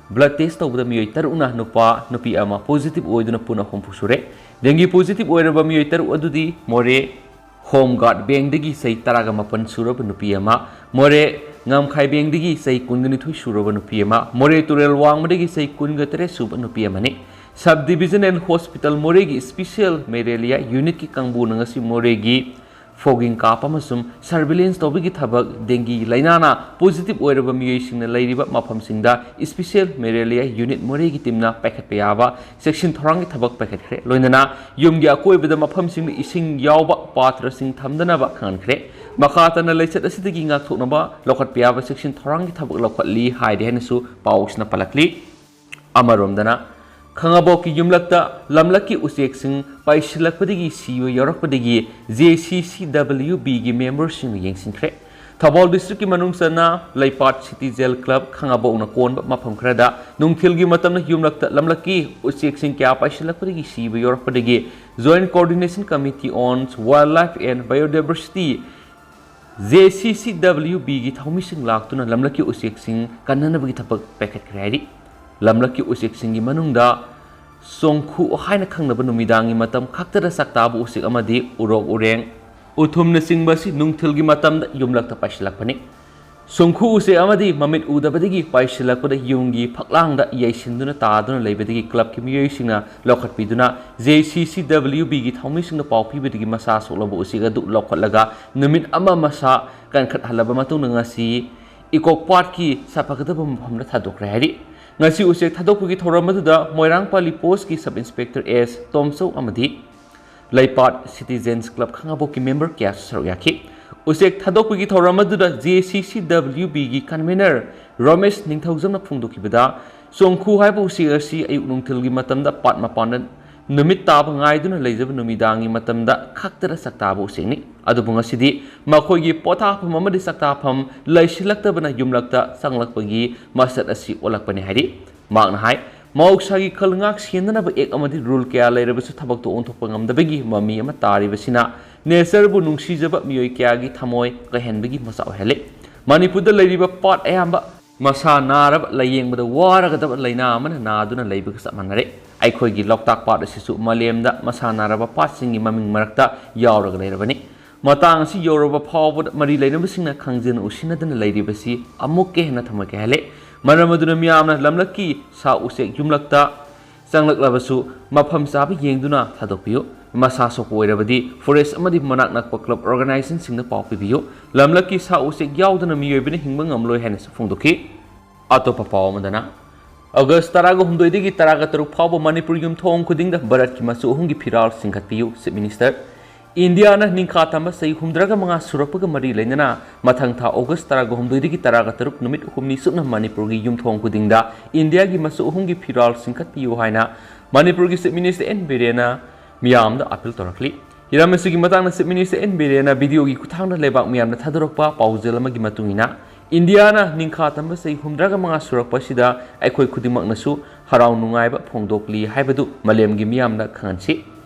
ꯕ꯭ꯂꯗ ꯇꯦꯁ ꯇꯧꯕꯗ ꯃꯤꯑꯣꯏ ꯇꯔꯨꯛꯅ ꯅꯨꯄꯥ, ꯅꯨꯄꯤ ꯑꯃ ꯄꯣꯖꯤꯇꯤꯚ ꯑꯣꯏꯗꯨꯅ ꯄꯨꯟꯅ ꯍꯨꯝꯐꯨ ꯁꯨꯔꯦ꯫ ꯗꯦꯡꯒꯤ ꯄꯣꯖꯤꯇꯤꯚ ꯑꯣꯏꯔꯕ ꯃꯤꯑꯣꯏ ꯇꯔꯨꯛ ꯑꯗꯨꯗꯤ ꯃꯣꯔꯦ ꯍꯣꯝ ꯒꯥꯔꯗ ꯕꯦꯡꯗꯒꯤ ꯆꯍꯤ ꯇꯔꯥꯒ ꯃꯥꯄꯟ ꯁꯨꯔꯕ ꯅꯨꯄꯤ ꯑꯃ, ꯃꯣꯔꯦ ꯉꯝꯈꯥꯏ ꯕꯦꯡꯗꯒꯤ ꯆꯍꯤ ꯀꯨꯟꯒ ꯅꯤꯊꯣꯏ ꯁꯨꯔꯕ ꯅꯨꯄꯤ ꯑꯃ, ꯃꯣꯔꯦ ꯇꯨꯔꯦꯜ ꯋꯥꯡꯃꯗꯒꯤ ꯆꯍꯤ ꯀꯨꯟꯒ ꯇꯔꯦꯠ ꯁꯨꯕ ꯅꯨꯄꯤ ꯑꯃꯅꯤ꯫ ꯁꯕ ꯗꯤꯕꯤꯖꯅꯦꯜ ꯍꯣꯁꯄꯤꯇꯥꯜ ꯃꯣꯔꯦꯒꯤ ꯏꯁꯄꯤꯁꯦꯜ ꯃꯦꯂꯦꯔꯤꯌꯥ ꯌꯨꯅꯤꯠꯀꯤ ꯀꯥꯡꯕꯨꯅ ꯉꯁꯤ ꯃꯣꯔꯦꯒꯤ ꯐꯣꯒꯤꯡ ꯀꯥꯞꯄ ꯑꯃꯁꯨꯡ ꯁꯔꯚꯤꯂꯦꯟꯁ ꯇꯧꯕꯒꯤ ꯊꯕꯛ, ꯗꯦꯡꯒꯤ ꯂꯥꯏꯅꯥꯅ ꯄꯣꯖꯤꯇꯤꯚ ꯑꯣꯏꯔꯕ ꯃꯤꯑꯣꯏꯁꯤꯡꯅ ꯂꯩꯔꯤꯕ ꯃꯐꯝꯁꯤꯡꯗ ꯏꯁꯄꯤꯁꯦꯜ ꯃꯦꯂꯦꯔꯤꯌꯥ ꯌꯨꯅꯤꯠ ꯃꯣꯔꯦꯒꯤ ꯇꯤꯝꯅ ꯄꯥꯏꯈꯠꯄ ꯌꯥꯕ ꯆꯦꯛꯁꯤꯟ ꯊꯧꯔꯥꯡꯒꯤ ꯊꯕꯛ ꯄꯥꯏꯈꯠꯈ꯭ꯔꯦ꯫ ꯂꯣꯏꯅꯅ ꯌꯨꯝꯒꯤ ꯑꯀꯣꯏꯕꯗ ꯃꯐꯝꯁꯤꯡꯗ ꯏꯁꯤꯡ ꯌꯥꯎꯕ ꯄꯥꯇ꯭ꯔꯁꯤꯡ ꯊꯝꯗꯅꯕ ꯈꯪꯍꯟꯈ꯭ꯔꯦ꯫ ꯃꯈꯥ ꯇꯥꯅ ꯂꯩꯆꯠ ꯑꯁꯤꯗꯒꯤ ꯉꯥꯛꯊꯣꯛꯅꯕ ꯂꯧꯈꯠꯄ ꯌꯥꯕ ꯆꯦꯛꯁꯤꯟ ꯊꯧꯔꯥꯡꯒꯤ ꯊꯕꯛ ꯂꯧꯈꯠꯂꯤ ꯍꯥꯏꯔꯤ ꯍꯥꯏꯅꯁꯨ ꯄꯥꯎ ꯑꯁꯤꯅ ꯄꯜꯂꯛꯂꯤ꯫ ꯑꯃꯔꯣꯝꯗꯅ, ꯈꯥꯉꯕꯣꯛꯀꯤ ꯌꯨꯝꯂꯛꯇ ꯂꯝꯂꯛꯀꯤ ꯎꯆꯦꯛꯁꯤꯡ ꯄꯥꯏꯁꯤꯜꯂꯛꯄꯗꯒꯤ ꯁꯤꯕ ꯌꯥꯎꯔꯛꯄꯗꯒꯤ ꯖꯦ ꯁꯤ ꯁꯤ ꯗꯕ꯭ꯂꯤꯎ ꯕꯤꯒꯤ ꯃꯦꯝꯕꯔꯁꯤꯡꯅ ꯌꯦꯡꯁꯤꯟꯈ꯭ꯔꯦ꯫ ꯊꯧꯕꯥꯜ ꯗꯤꯁꯇ꯭ꯔꯤꯛꯀꯤ ꯃꯅꯨꯡ ꯆꯟꯅ ꯂꯩꯄꯥꯠ ꯁꯤꯇꯤꯖꯦꯜ ꯀ꯭ꯂꯕ ꯈꯥꯉꯕꯣꯛꯅ ꯀꯣꯟꯕ ꯃꯐꯝ ꯈꯔꯗ ꯅꯨꯡꯊꯤꯜꯒꯤ ꯃꯇꯝꯗ ꯌꯨꯝꯂꯛꯇ ꯂꯝꯂꯛꯀꯤ ꯎꯆꯦꯛꯁꯤꯡ ꯀꯌꯥ ꯄꯥꯏꯁꯤꯜꯂꯛꯄꯗꯒꯤ ꯁꯤꯕ ꯌꯥꯎꯔꯛꯄꯗꯒꯤ Joint Coordination Committee on Wildlife and Biodiversity, J ꯁꯤ ꯁꯤ ꯗꯕ꯭ꯂꯤꯎ ꯕꯤꯒꯤ ꯊꯧꯃꯤꯁꯤꯡ ꯂꯥꯛꯇꯨꯅ ꯂꯝꯂꯛꯀꯤ ꯎꯆꯦꯛꯁꯤꯡ ꯀꯟꯅꯅꯕꯒꯤ ꯊꯕꯛ ꯄꯥꯏꯈꯠꯈ꯭ꯔꯦ ꯍꯥꯏꯔꯤ꯫ ꯂꯝꯂꯛꯀꯤ ꯎꯆꯦꯛꯁꯤꯡꯒꯤ ꯃꯅꯨꯡꯗ ꯁꯣꯡꯈꯨ ꯍꯥꯏꯅ ꯈꯪꯅꯕ ꯅꯨꯃꯤꯗꯥꯡꯒꯤ ꯃꯇꯝ ꯈꯛꯇꯗ ꯆꯥꯛꯇꯥꯕ ꯎꯆꯦꯛ ꯑꯃꯗꯤ ꯎꯔꯣꯛ ꯎꯔꯦꯡ, ꯎꯊꯨꯝꯅꯆꯤꯡꯕ ꯑꯁꯤ ꯅꯨꯡꯊꯤꯜꯒꯤ ꯃꯇꯝꯗ ꯌꯨꯝꯂꯛꯇ ꯄꯥꯏꯁꯤꯜꯂꯛꯄꯅꯤ꯫ ꯁꯣꯡꯈꯨ ꯎꯆꯦꯛ ꯑꯃꯗꯤ ꯃꯃꯤꯠ ꯎꯗꯕꯗꯒꯤ ꯄꯥꯏꯁꯤꯜꯂꯛꯄꯗ ꯌꯨꯝꯒꯤ ꯐꯛꯂꯥꯡꯗ ꯌꯩꯁꯤꯟꯗꯨꯅ ꯇꯥꯗꯨꯅ ꯂꯩꯕꯗꯒꯤ ꯀ꯭ꯂꯕꯀꯤ ꯃꯤꯑꯣꯏꯁꯤꯡꯅ ꯂꯧꯈꯠꯄꯤꯗꯨꯅ ꯖꯦ ꯁꯤ ꯁꯤ ꯗꯕ꯭ꯂꯤꯎ ꯕꯤꯒꯤ ꯊꯧꯃꯤꯁꯤꯡꯅ ꯄꯥꯎ ꯄꯤꯕꯗꯒꯤ ꯃꯁꯥ ꯁꯣꯛꯂꯕ ꯎꯆꯦꯛ ꯑꯗꯨ ꯂꯧꯈꯠꯂꯒ ꯅꯨꯃꯤꯠ ꯑꯃ ꯃꯁꯥ ꯀꯟꯈꯠꯍꯜꯂꯕ ꯃꯇꯨꯡꯗ ꯉꯁꯤ ꯏꯀꯣꯛ ꯄꯥꯠꯀꯤ ꯁꯥꯐꯒꯗꯕ ꯃꯐꯝꯗ ꯊꯥꯗꯣꯛꯈ꯭ꯔꯦ ꯍꯥꯏꯔꯤ꯫ ꯉꯁꯤ ꯎꯆꯦꯛ ꯊꯥꯗꯣꯛꯄꯒꯤ ꯊꯧꯔꯝ ꯑꯗꯨꯗ ꯃꯣꯏꯔꯥꯡ ꯄꯥꯂꯤ ꯄꯣꯁꯀꯤ ꯁꯕ ꯏꯟꯁꯄꯦꯛꯇꯔ ꯑꯦꯁ ꯇꯣꯝꯆꯧ ꯑꯃꯗꯤ ꯂꯩꯄꯥꯠ ꯁꯤꯇꯤꯖꯦꯟꯁ ꯀ꯭ꯂꯕ ꯈꯥꯉꯕꯣꯛꯀꯤ ꯃꯦꯝꯕꯔ ꯀꯌꯥꯁꯨ ꯁꯔꯨꯛ ꯌꯥꯈꯤ꯫ ꯎꯆꯦꯛ ꯊꯥꯗꯣꯛꯄꯒꯤ ꯊꯧꯔꯝ ꯑꯗꯨꯗ ꯖꯦ ꯁꯤ ꯁꯤ ꯗꯕ꯭ꯂꯤꯎ ꯕꯤꯒꯤ ꯀꯟꯚꯦꯅꯔ ꯔꯣꯃꯦꯁ ꯅꯤꯡꯊꯧꯖꯝꯅ ꯐꯣꯡꯗꯣꯛꯈꯤꯕꯗ, ꯆꯣꯡꯈꯨ ꯍꯥꯏꯕ ꯎꯆꯦꯛ ꯑꯁꯤ ꯑꯌꯨꯛ ꯅꯨꯡꯊꯤꯜꯒꯤ ꯃꯇꯝꯗ ꯄꯥꯠ ꯃꯄꯥꯟꯗ ꯅꯨꯃꯤꯠ ꯇꯥꯕ ꯉꯥꯏꯗꯨꯅ ꯂꯩꯖꯕ ꯅꯨꯃꯤꯗꯥꯡꯒꯤ ꯃꯇꯝꯗ ꯈꯛꯇꯗ ꯆꯥꯛꯇꯥꯕ ꯎꯆꯦꯛꯅꯤ꯫ ꯑꯗꯨꯕꯨ ꯉꯁꯤꯗꯤ ꯃꯈꯣꯏꯒꯤ ꯄꯣꯊꯥꯐꯝ ꯑꯃꯗꯤ ꯆꯥꯛꯇꯥꯐꯝ ꯂꯩꯁꯤꯜꯂꯛꯇꯕꯅ ꯌꯨꯝꯂꯛꯇ ꯆꯪꯂꯛꯄꯒꯤ ꯃꯁꯛ ꯑꯁꯤ ꯑꯣꯜꯂꯛꯄꯅꯤ ꯍꯥꯏꯔꯤ꯫ ꯃꯍꯥꯛꯅ ꯍꯥꯏ, ꯃꯍꯧꯁꯥꯒꯤ ꯈꯜ ꯉꯥꯛ ꯁꯦꯟꯅꯅꯕ ꯑꯦꯛ ꯑꯃꯗꯤ ꯔꯨꯜ ꯀꯌꯥ ꯂꯩꯔꯕꯁꯨ ꯊꯕꯛꯇꯣ ꯑꯣꯟꯊꯣꯛꯄ ꯉꯝꯗꯕꯒꯤ ꯃꯃꯤ ꯑꯃ ꯇꯥꯔꯤꯕꯁꯤꯅ ꯅꯦꯆꯔꯕꯨ ꯅꯨꯡꯁꯤꯖꯕ ꯃꯤꯑꯣꯏ ꯀꯌꯥꯒꯤ ꯊꯃꯣꯏ ꯀꯥꯏꯍꯟꯕꯒꯤ ꯃꯆꯥꯛ ꯑꯣꯏꯍꯜꯂꯤ꯫ ꯃꯅꯤꯄꯨꯔꯗ ꯂꯩꯔꯤꯕ ꯄꯥꯠ ꯑꯌꯥꯝꯕ ꯃꯁꯥ ꯅꯥꯔꯕ, ꯂꯥꯌꯦꯡꯕꯗ ꯋꯥꯔꯒꯗꯕ ꯂꯥꯏꯅꯥ ꯑꯃꯅ ꯅꯥꯗꯨꯅ ꯂꯩꯕꯒ ꯆꯞ ꯃꯥꯟꯅꯔꯦ꯫ ꯑꯩꯈꯣꯏꯒꯤ ꯂꯣꯛꯇꯥꯛ ꯄꯥꯠ ꯑꯁꯤꯁꯨ ꯃꯥꯂꯦꯝꯗ ꯃꯁꯥ ꯅꯥꯔꯕ ꯄꯥꯠꯁꯤꯡꯒꯤ ꯃꯃꯤꯡ ꯃꯔꯛꯇ ꯌꯥꯎꯔꯒ ꯂꯩꯔꯕꯅꯤ꯫ ꯃꯇꯥꯡ ꯑꯁꯤ ꯌꯧꯔꯕ ꯐꯥꯎꯕꯗ ꯃꯔꯤ ꯂꯩꯅꯕꯁꯤꯡꯅ ꯈꯪꯖꯤꯟ ꯎꯁꯤꯟꯅꯗꯅ ꯂꯩꯔꯤꯕꯁꯤ ꯑꯃꯨꯛꯀ ꯍꯦꯟꯅ ꯊꯃꯣꯏ ꯀꯥꯏꯍꯜꯂꯦ꯫ ꯃꯔꯝ ꯑꯗꯨꯅ ꯃꯤꯌꯥꯝꯅ ꯂꯝꯂꯛꯀꯤ ꯁꯥ ꯎꯆꯦꯛ ꯌꯨꯝꯂꯛꯇ ꯆꯪꯂꯛꯂꯕꯁꯨ ꯃꯐꯝ ꯆꯥꯕ ꯌꯦꯡꯗꯨꯅ ꯊꯥꯗꯣꯛꯄꯤꯌꯨ꯫ ꯃꯁꯥ ꯁꯣꯛꯄ ꯑꯣꯏꯔꯕꯗꯤ ꯐꯣꯔꯦꯁ ꯑꯃꯗꯤ ꯃꯅꯥꯛ ꯅꯛꯄ ꯀ꯭ꯂꯕ ꯑꯣꯔꯒꯅꯥꯏꯖꯦꯁꯟꯁꯤꯡꯗ ꯄꯥꯎ ꯄꯤꯕꯤꯌꯨ꯫ ꯂꯝꯂꯛꯀꯤ ꯁꯥ ꯎꯆꯦꯛ ꯌꯥꯎꯗꯅ ꯃꯤꯑꯣꯏꯕꯅ ꯍꯤꯡꯕ ꯉꯝꯂꯣꯏ ꯍꯥꯏꯅꯁꯨ ꯐꯣꯡꯗꯣꯛꯈꯤ꯫ ꯑꯇꯣꯞꯄ ꯄꯥꯎ ꯑꯃꯗꯅ, ꯑꯣꯒꯁ ꯇꯔꯥꯒ ꯍꯨꯝꯗꯣꯏꯗꯒꯤ ꯇꯔꯥꯒ ꯇꯔꯨꯛ ꯐꯥꯎꯕ ꯃꯅꯤꯄꯨꯔ ꯌꯨꯝꯊꯣꯡ ꯈꯨꯗꯤꯡꯗ ꯚꯥꯔꯠꯀꯤ ꯃꯆꯨ ꯑꯍꯨꯝꯒꯤ ꯐꯤꯔꯥꯜ ꯆꯤꯡꯈꯠꯄꯤꯌꯨ, ꯆꯤꯐ ꯃꯤꯅꯤꯁꯇꯔ꯫ ꯏꯟꯗꯤꯌꯥꯅ ꯅꯤꯡꯈꯥ ꯇꯝꯕ ꯆꯍꯤ ꯍꯨꯝꯗ꯭ꯔꯥꯒ ꯃꯉꯥ ꯁꯨꯔꯛꯄꯒ ꯃꯔꯤ ꯂꯩꯅꯅ ꯃꯊꯪ ꯊꯥ ꯑꯣꯒꯁ ꯇꯔꯥꯒ ꯍꯨꯝꯗꯣꯏꯗꯒꯤ ꯇꯔꯥꯒ ꯇꯔꯨꯛ ꯅꯨꯃꯤꯠ ꯍꯨꯝꯅꯤ ꯆꯨꯞꯅ ꯃꯅꯤꯄꯨꯔꯒꯤ ꯌꯨꯝꯊꯣꯡ ꯈꯨꯗꯤꯡꯗ ꯏꯟꯗꯤꯌꯥꯒꯤ ꯃꯆꯨ ꯑꯍꯨꯝꯒꯤ ꯐꯤꯔꯥꯜ ꯆꯤꯡꯈꯠꯄꯤꯌꯨ ꯍꯥꯏꯅ ꯃꯅꯤꯄꯨꯔꯒꯤ ꯆꯤꯐ ꯃꯤꯅꯤꯁꯇꯔ ꯑꯦꯟ ꯕꯤꯔꯦꯟꯅ ꯃꯤꯌꯥꯝꯗ ꯑꯄꯤꯜ ꯇꯧꯔꯛꯂꯤ꯫ ꯍꯤꯔꯝ ꯑꯁꯤꯒꯤ ꯃꯇꯥꯡꯗ ꯆꯤꯐ ꯃꯤꯅꯤꯁꯇꯔ ꯑꯦꯟ ꯕꯤꯔꯦꯟꯅ ꯚꯤꯗꯤꯑꯣꯒꯤ ꯈꯨꯠꯊꯥꯡꯗ ꯂꯩꯕꯥꯛ ꯃꯤꯌꯥꯝꯗ ꯊꯥꯗꯣꯔꯛꯄ ꯄꯥꯎꯖꯦꯜ ꯑꯃꯒꯤ ꯃꯇꯨꯡ ꯏꯟꯅ, ꯏꯟꯗꯤꯌꯥꯅ ꯅꯤꯡꯈꯥ ꯇꯝꯕ ꯆꯍꯤ ꯍꯨꯝꯗ꯭ꯔꯥꯒ ꯃꯉꯥ ꯁꯨꯔꯛꯄ ꯑꯁꯤꯗ ꯑꯩꯈꯣꯏ ꯈꯨꯗꯤꯡꯃꯛꯅꯁꯨ ꯍꯔꯥꯎ ꯅꯨꯡꯉꯥꯏꯕ ꯐꯣꯡꯗꯣꯛꯂꯤ ꯍꯥꯏꯕꯗꯨ ꯃꯥꯂꯦꯝꯒꯤ ꯃꯤꯌꯥꯝꯗ ꯈꯪꯍꯟꯁꯤ꯫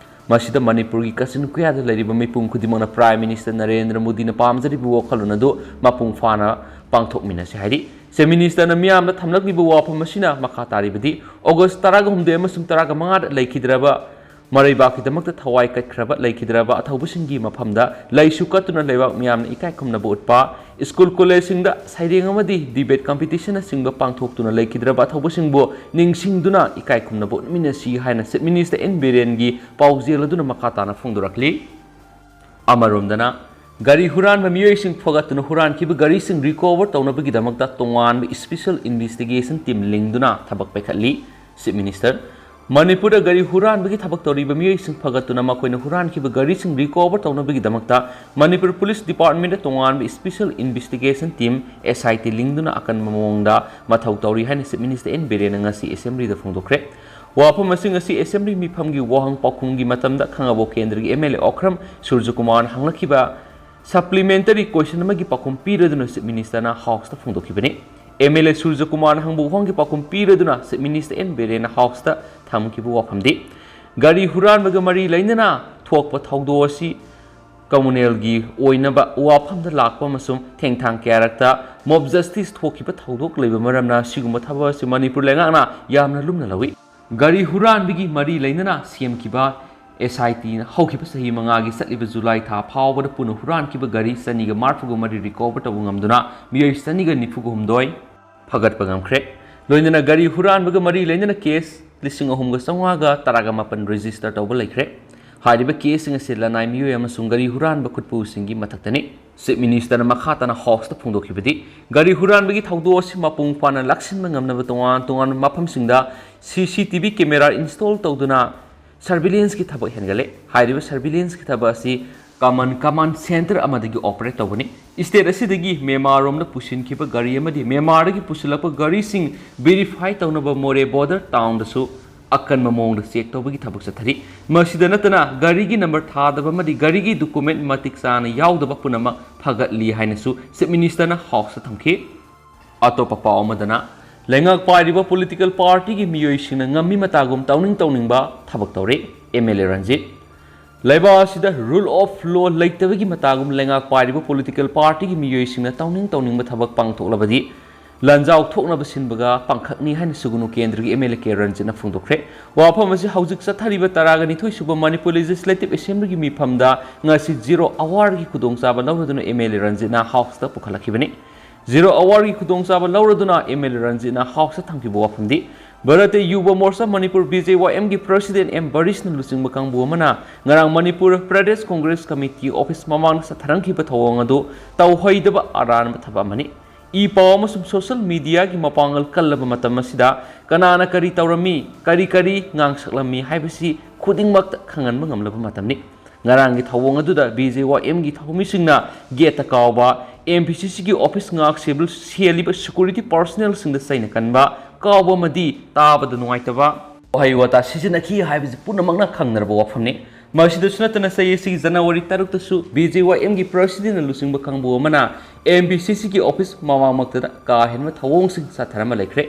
ꯃꯁꯤꯗ ꯃꯅꯤꯄꯨꯔꯒꯤ ꯀꯥꯆꯤꯟ ꯀꯣꯌꯥꯗ ꯂꯩꯔꯤꯕ ꯃꯤꯄꯨꯝ ꯈꯨꯗꯤꯡꯃꯛꯅ ꯄ꯭ꯔꯥꯏꯝ ꯃꯤꯅꯤꯁꯇꯔ ꯅꯔꯦꯟꯗ꯭ꯔ ꯃꯣꯗꯤꯅ ꯄꯥꯝꯖꯔꯤꯕ ꯋꯥꯈꯜꯂꯣꯟ ꯑꯗꯨ ꯃꯄꯨꯡ ꯐꯥꯅ ꯄꯥꯡꯊꯣꯛꯃꯤꯟꯅꯁꯤ ꯍꯥꯏꯔꯤ꯫ ꯆꯤꯐ ꯃꯤꯅꯤꯁꯇꯔꯅ ꯃꯤꯌꯥꯝꯗ ꯊꯝꯂꯛꯂꯤꯕ ꯋꯥꯐꯝ ꯑꯁꯤꯅ ꯃꯈꯥ ꯇꯥꯔꯤꯕꯗꯤ, ꯑꯣꯒꯁ ꯇꯔꯥꯒ ꯍꯨꯝꯗꯣꯏ ꯑꯃꯁꯨꯡ ꯇꯔꯥꯒ ꯃꯉꯥꯗ ꯂꯩꯈꯤꯗ꯭ꯔꯕ ꯃꯔꯩꯕꯥꯛꯀꯤꯗꯃꯛꯇ ꯊꯋꯥꯏ ꯀꯠꯈ꯭ꯔꯕ ꯂꯩꯈꯤꯗ꯭ꯔꯕ ꯑꯊꯧꯕꯁꯤꯡꯒꯤ ꯃꯐꯝꯗ ꯂꯩꯁꯨ ꯀꯠꯇꯨꯅ ꯂꯩꯕꯥꯛ ꯃꯤꯌꯥꯝꯅ ꯏꯀꯥꯏ ꯈꯨꯝꯅꯕ ꯎꯠꯄ, ꯁ꯭ꯀꯨꯜ ꯀꯣꯂꯦꯖꯁꯤꯡꯗ ꯁꯩꯔꯦꯡ ꯑꯃꯗꯤ ꯗꯤꯕꯦꯠ ꯀꯝꯄꯤꯇꯤꯁꯟꯅꯆꯤꯡꯕ ꯄꯥꯡꯊꯣꯛꯇꯨꯅ ꯂꯩꯈꯤꯗ꯭ꯔꯕ ꯑꯊꯧꯕꯁꯤꯡꯕꯨ ꯅꯤꯡꯁꯤꯡꯗꯨꯅ ꯏꯀꯥꯏ ꯈꯨꯝꯅꯕ ꯎꯠꯃꯤꯟꯅꯁꯤ ꯍꯥꯏꯅ ꯆꯤꯐ ꯃꯤꯅꯤꯁꯇꯔ ꯑꯦꯟ ꯕꯤꯔꯦꯟꯒꯤ ꯄꯥꯎꯖꯦꯜ ꯑꯗꯨꯅ ꯃꯈꯥ ꯇꯥꯅ ꯐꯣꯡꯗꯣꯔꯛꯂꯤ꯫ ꯑꯃꯔꯣꯝꯗꯅ, ꯒꯥꯔꯤ ꯍꯨꯔꯥꯟꯕ ꯃꯤꯑꯣꯏꯁꯤꯡ ꯐꯒꯠꯇꯨꯅ ꯍꯨꯔꯥꯟꯈꯤꯕ ꯒꯥꯔꯤꯁꯤꯡ ꯔꯤꯀꯣꯚꯔ ꯇꯧꯅꯕꯒꯤꯗꯃꯛꯇ ꯇꯣꯉꯥꯟꯕ ꯏꯁꯄꯤꯁꯦꯜ ꯏꯟꯚꯦꯁꯇꯤꯒꯦꯁꯟ ꯇꯤꯝ ꯂꯤꯡꯗꯨꯅ ꯊꯕꯛ ꯄꯥꯏꯈꯠꯂꯤ, ꯆꯤꯐ ꯃꯤꯅꯤꯁꯇꯔ꯫ ꯃꯅꯤꯄꯨꯔꯗ ꯒꯥꯔꯤ ꯍꯨꯔꯥꯟꯕꯒꯤ ꯊꯕꯛ ꯇꯧꯔꯤꯕ ꯃꯤꯑꯣꯏꯁꯤꯡ ꯐꯒꯠꯇꯨꯅ ꯃꯈꯣꯏꯅ ꯍꯨꯔꯥꯟꯈꯤꯕ ꯒꯥꯔꯤꯁꯤꯡ ꯔꯤꯀꯣꯚꯔ ꯇꯧꯅꯕꯒꯤꯗꯃꯛꯇ ꯃꯅꯤꯄꯨꯔ ꯄꯨꯂꯤꯁ ꯗꯤꯄꯥꯔꯠꯃꯦꯟꯗ ꯇꯣꯉꯥꯟꯕ ꯏꯁꯄꯤꯁꯦꯜ ꯏꯟꯚꯦꯁꯇꯤꯒꯦꯁꯟ ꯇꯤꯝ, ꯑꯦꯁ ꯑꯥꯏ ꯇꯤ, ꯂꯤꯡꯗꯨꯅ ꯑꯀꯟꯕ ꯃꯑꯣꯡꯗ ꯃꯊꯧ ꯇꯧꯔꯤ ꯍꯥꯏꯅ ꯆꯤꯐ ꯃꯤꯅꯤꯁꯇꯔ ꯑꯦꯟ ꯕꯤꯔꯦꯟꯅ ꯉꯁꯤ ꯑꯦꯁꯦꯝꯕ꯭ꯂꯤꯗ ꯐꯣꯡꯗꯣꯛꯈ꯭ꯔꯦ꯫ ꯋꯥꯐꯝꯁꯤꯡ ꯑꯁꯤ ꯑꯦꯁꯦꯝꯕ꯭ꯂꯤ ꯃꯤꯐꯝꯒꯤ ꯋꯥꯍꯪ ꯄꯥꯎꯈꯨꯝꯒꯤ ꯃꯇꯝꯗ ꯈꯥꯉꯕꯣꯛ ꯀꯦꯟꯗ꯭ꯔꯒꯤ ꯑꯦꯝ ꯑꯦꯜ ꯑꯦ ꯑꯣꯀ꯭ꯔꯝ ꯁꯨꯔꯖꯀꯨꯃꯥꯔꯅ ꯍꯪꯂꯛꯈꯤꯕ ꯁꯄ꯭ꯂꯤꯃꯦꯟꯇꯔꯤ ꯀꯣꯏꯁꯟ ꯑꯃꯒꯤ ꯄꯥꯎꯈꯨꯝ ꯄꯤꯔꯗꯨꯅ ꯆꯤꯐ ꯃꯤꯅꯤꯁꯇꯔꯅ ꯍꯥꯎꯁꯇ ꯐꯣꯡꯗꯣꯛꯈꯤꯕꯅꯤ꯫ ꯑꯦꯝ ꯑꯦꯜ ꯑꯦ ꯁꯨꯔꯖꯀꯨꯃꯥꯔꯅ ꯍꯪꯕ ꯋꯥꯍꯪꯒꯤ ꯄꯥꯎꯈꯨꯝ ꯄꯤꯔꯗꯨꯅ Chief Minister N ꯕꯤꯔꯦꯟꯅ Houseꯇ ꯊꯝꯈꯤꯕ ꯋꯥꯐꯝꯗꯤ, ꯒꯥꯔꯤ ꯍꯨꯔꯥꯟꯕꯒ ꯃꯔꯤ ꯂꯩꯅꯅ ꯊꯣꯛꯄ ꯊꯧꯗꯣꯛ ꯑꯁꯤ communalꯒꯤ ꯑꯣꯏꯅꯕ ꯋꯥꯐꯝꯗ ꯂꯥꯛꯄ ꯑꯃꯁꯨꯡ ꯊꯦꯡꯊꯥꯡ ꯀꯌꯥꯔꯛꯇ mob justice ꯊꯣꯛꯈꯤꯕ ꯊꯧꯗꯣꯛ ꯂꯩꯕ ꯃꯔꯝꯅ ꯁꯤꯒꯨꯝꯕ ꯊꯕꯛ ꯑꯁꯤ ꯃꯅꯤꯄꯨꯔ ꯂꯩꯉꯥꯛꯅ ꯌꯥꯝꯅ ꯂꯨꯝꯅ ꯂꯧꯏ꯫ ꯒꯥꯔꯤ ꯍꯨꯔꯥꯟꯕꯒꯤ ꯃꯔꯤ ꯂꯩꯅꯅ ꯁꯦꯝꯈꯤꯕ ꯑꯦꯁ ꯑꯥꯏ ꯇꯤꯅ ꯍꯧꯈꯤꯕ ꯆꯍꯤ ꯃꯉꯥꯒꯤ ꯆꯠꯂꯤꯕ ꯖꯨꯂꯥꯏ ꯊꯥ ꯐꯥꯎꯕꯗ ꯄꯨꯟꯅ ꯍꯨꯔꯥꯟꯈꯤꯕ ꯒꯥꯔꯤ ꯆꯅꯤꯒ ꯃꯔꯤꯐꯨꯒ ꯃꯔꯤ recover ꯇꯧꯕ ꯉꯝꯗꯨꯅ ꯃꯤꯑꯣꯏ ꯆꯅꯤꯒ ꯅꯤꯐꯨꯒ ꯍꯨꯝꯗꯣꯏ ꯐꯒꯠꯄ ꯉꯝꯈ꯭ꯔꯦ꯫ ꯂꯣꯏꯅꯅ ꯒꯥꯔꯤ ꯍꯨꯔꯥꯟꯕꯒ ꯃꯔꯤ ꯂꯩꯅꯅ case ꯂꯤꯁꯤꯡ ꯑꯍꯨꯝꯒ ꯆꯥꯝꯃꯉꯥꯒ ꯇꯔꯥꯒ ꯃꯥꯄꯟ register ꯇꯧꯕ ꯂꯩꯈ꯭ꯔꯦ꯫ ꯍꯥꯏꯔꯤꯕ caseꯁꯤꯡ ꯑꯁꯤ ꯂꯅꯥꯏ ꯃꯤꯑꯣꯏ ꯑꯃꯁꯨꯡ ꯒꯥꯔꯤ ꯍꯨꯔꯥꯟꯕ ꯈꯨꯠꯄꯨꯁꯤꯡꯒꯤ ꯃꯊꯛꯇꯅꯤ꯫ Chief Ministerꯅ ꯃꯈꯥ ꯇꯥꯅ Houseꯇ ꯐꯣꯡꯗꯣꯛꯈꯤꯕꯗꯤ, ꯒꯥꯔꯤ ꯍꯨꯔꯥꯟꯕꯒꯤ ꯊꯧꯗꯣꯛ ꯑꯁꯤ ꯃꯄꯨꯡ ꯐꯥꯅ ꯂꯥꯛꯁꯤꯟꯕ ꯉꯝꯅꯕ ꯇꯣꯉꯥꯟ ꯇꯣꯉꯥꯟꯕ ꯃꯐꯝꯁꯤꯡꯗ C C T V camera install ꯇꯧꯗꯨꯅ surveillancegꯤ ꯊꯕꯛ ꯍꯦꯟꯒꯠꯂꯦ꯫ ꯍꯥꯏꯔꯤꯕ surveillancegꯤ ꯊꯕꯛ ꯑꯁꯤ common command centre ꯑꯃꯗꯒꯤ operate ꯇꯧꯒꯅꯤ꯫ State ꯑꯁꯤꯗꯒꯤ ꯃ꯭ꯌꯥꯟꯃꯥꯔꯔꯣꯝꯗ ꯄꯨꯁꯤꯟꯈꯤꯕ ꯒꯥꯔꯤ ꯑꯃꯗꯤ ꯃ꯭ꯌꯥꯟꯃꯥꯔꯗꯒꯤ ꯄꯨꯁꯤꯜꯂꯛꯄ ꯒꯥꯔꯤꯁꯤꯡ verify ꯇꯧꯅꯕ ꯃꯣꯔꯦ border townꯗꯁꯨ ꯑꯀꯟꯕ ꯃꯑꯣꯡꯗ check ꯇꯧꯕꯒꯤ ꯊꯕꯛ ꯆꯠꯊꯔꯤ꯫ ꯃꯁꯤꯗ ꯅꯠꯇꯅ ꯒꯥꯔꯤꯒꯤ number ꯊꯥꯗꯕ ꯑꯃꯗꯤ ꯒꯥꯔꯤꯒꯤ document ꯃꯇꯤꯛ ꯆꯥꯅ ꯌꯥꯎꯗꯕ ꯄꯨꯝꯅꯃꯛ ꯐꯒꯠꯂꯤ ꯍꯥꯏꯅꯁꯨ Chief Ministerꯅ Houseꯇ ꯊꯝꯈꯤ꯫ ꯑꯇꯣꯞꯄ ꯄꯥꯎ ꯑꯃꯗꯅ, ꯂꯩꯉꯥꯛ ꯄꯥꯏꯔꯤꯕ political partyꯒꯤ ꯃꯤꯑꯣꯏꯁꯤꯡꯅ ꯉꯝꯃꯤ ꯃꯇꯥꯒꯨꯝ ꯇꯧꯅꯤꯡ ꯇꯧꯅꯤꯡꯕ ꯊꯕꯛ ꯇꯧꯔꯤ꯫ M L A ꯔꯟꯖꯤꯠ, ꯂꯩꯕꯥꯛ ꯑꯁꯤꯗ rule of law ꯂꯩꯇꯕꯒꯤ ꯃꯇꯥꯒꯨꯝ ꯂꯩꯉꯥꯛ ꯄꯥꯏꯔꯤꯕ political partyꯒꯤ ꯃꯤꯑꯣꯏꯁꯤꯡꯅ ꯇꯧꯅꯤꯡ ꯇꯧꯅꯤꯡꯕ ꯊꯕꯛ ꯄꯥꯡꯊꯣꯛꯂꯕꯗꯤ ꯂꯥꯟꯖꯥꯎ ꯊꯣꯛꯅꯕ ꯁꯤꯟꯕꯒ ꯄꯥꯡꯈꯛꯅꯤ ꯍꯥꯏꯅ ꯁꯨꯒꯅꯨ ꯀꯦꯟꯗ꯭ꯔꯒꯤ M L A ꯀꯦ ꯔꯟꯖꯤꯠꯅ ꯐꯣꯡꯗꯣꯛꯈ꯭ꯔꯦ꯫ ꯋꯥꯐꯝ ꯑꯁꯤ ꯍꯧꯖꯤꯛ ꯆꯠꯊꯔꯤꯕ ꯇꯔꯥꯒ ꯅꯤꯊꯣꯏ ꯁꯨꯕ ꯃꯅꯤꯄꯨꯔ Legislative Assemblyꯒꯤ ꯃꯤꯐꯝꯗ ꯉꯁꯤ zero hourꯒꯤ ꯈꯨꯗꯣꯡꯆꯥꯕ ꯂꯧꯔꯗꯨꯅ M L A ꯔꯟꯖꯤꯠꯅ Houseꯇ ꯄꯨꯈꯠꯂꯛꯈꯤꯕꯅꯤ꯫ Zero hourꯒꯤ ꯈꯨꯗꯣꯡꯆꯥꯕ ꯂꯧꯔꯗꯨꯅ M L A ꯔꯟꯖꯤꯠꯅ Houseꯇ ꯊꯝꯈꯤꯕ ꯋꯥꯐꯝꯗꯤ, Bharatiya ꯌꯨꯕ ꯃꯣꯔꯆꯥ Manipur, B J Y Mꯒꯤ President M ꯕꯔꯤꯁꯅ ꯂꯨꯆꯤꯡꯕ ꯀꯥꯡꯕꯨ ꯑꯃꯅ ꯉꯔꯥꯡ Manipur Pradesh Congress Committee office ꯃꯃꯥꯡꯗ ꯆꯠꯊꯔꯝꯈꯤꯕ ꯊꯧꯑꯣꯡ ꯑꯗꯨ ꯇꯧꯍꯩꯗꯕ ꯑꯔꯥꯟꯕ ꯊꯕꯛ ꯑꯃꯅꯤ꯫ ꯏ ꯄꯥꯎ ꯑꯃꯁꯨꯡ social mediaꯒꯤ ꯃꯄꯥꯡꯒꯜ ꯀꯜꯂꯕ ꯃꯇꯝ ꯑꯁꯤꯗ ꯀꯅꯥꯅ ꯀꯔꯤ ꯇꯧꯔꯝꯃꯤ, ꯀꯔꯤ ꯀꯔꯤ ꯉꯥꯡꯁꯛꯂꯝꯃꯤ ꯍꯥꯏꯕꯁꯤ ꯈꯨꯗꯤꯡꯃꯛꯇ ꯈꯪꯍꯟꯕ ꯉꯝꯂꯕ ꯃꯇꯝꯅꯤ꯫ ꯉꯔꯥꯡꯒꯤ ꯊꯧꯑꯣꯡ ꯑꯗꯨꯗ B J Y Mꯒꯤ ꯊꯧꯃꯤꯁꯤꯡꯅ gateꯇ ꯀꯥꯎꯕ, M P C Cꯒꯤ office ꯉꯥꯛ ꯁꯦꯜꯂꯤꯕ security personnelꯁꯤꯡꯗ ꯆꯩꯅ ꯀꯟꯕ, ꯀꯥꯎꯕ ꯑꯃꯗꯤ ꯇꯥꯕꯗ ꯅꯨꯡꯉꯥꯏꯇꯕ ꯋꯥꯍꯩ ꯋꯥꯇꯥ ꯁꯤꯖꯤꯟꯅꯈꯤ ꯍꯥꯏꯕꯁꯤ ꯄꯨꯝꯅꯃꯛꯅ ꯈꯪꯅꯔꯕ ꯋꯥꯐꯝꯅꯤ꯫ ꯃꯁꯤꯗꯁꯨ ꯅꯠꯇꯅ ꯆꯍꯤ ꯑꯁꯤꯒꯤ ꯖꯅꯋꯥꯔꯤ ꯇꯔꯨꯛꯇꯁꯨ B J Y Mꯒꯤ presidentꯅ ꯂꯨꯆꯤꯡꯕ ꯀꯥꯡꯕꯨ ꯑꯃꯅ M B C Cꯒꯤ office ꯃꯃꯥꯡꯃꯛꯇꯗ ꯀꯥ ꯍꯦꯟꯕ ꯊꯧꯑꯣꯡꯁꯤꯡ ꯆꯠꯊꯔꯝꯕ ꯂꯩꯈ꯭ꯔꯦ꯫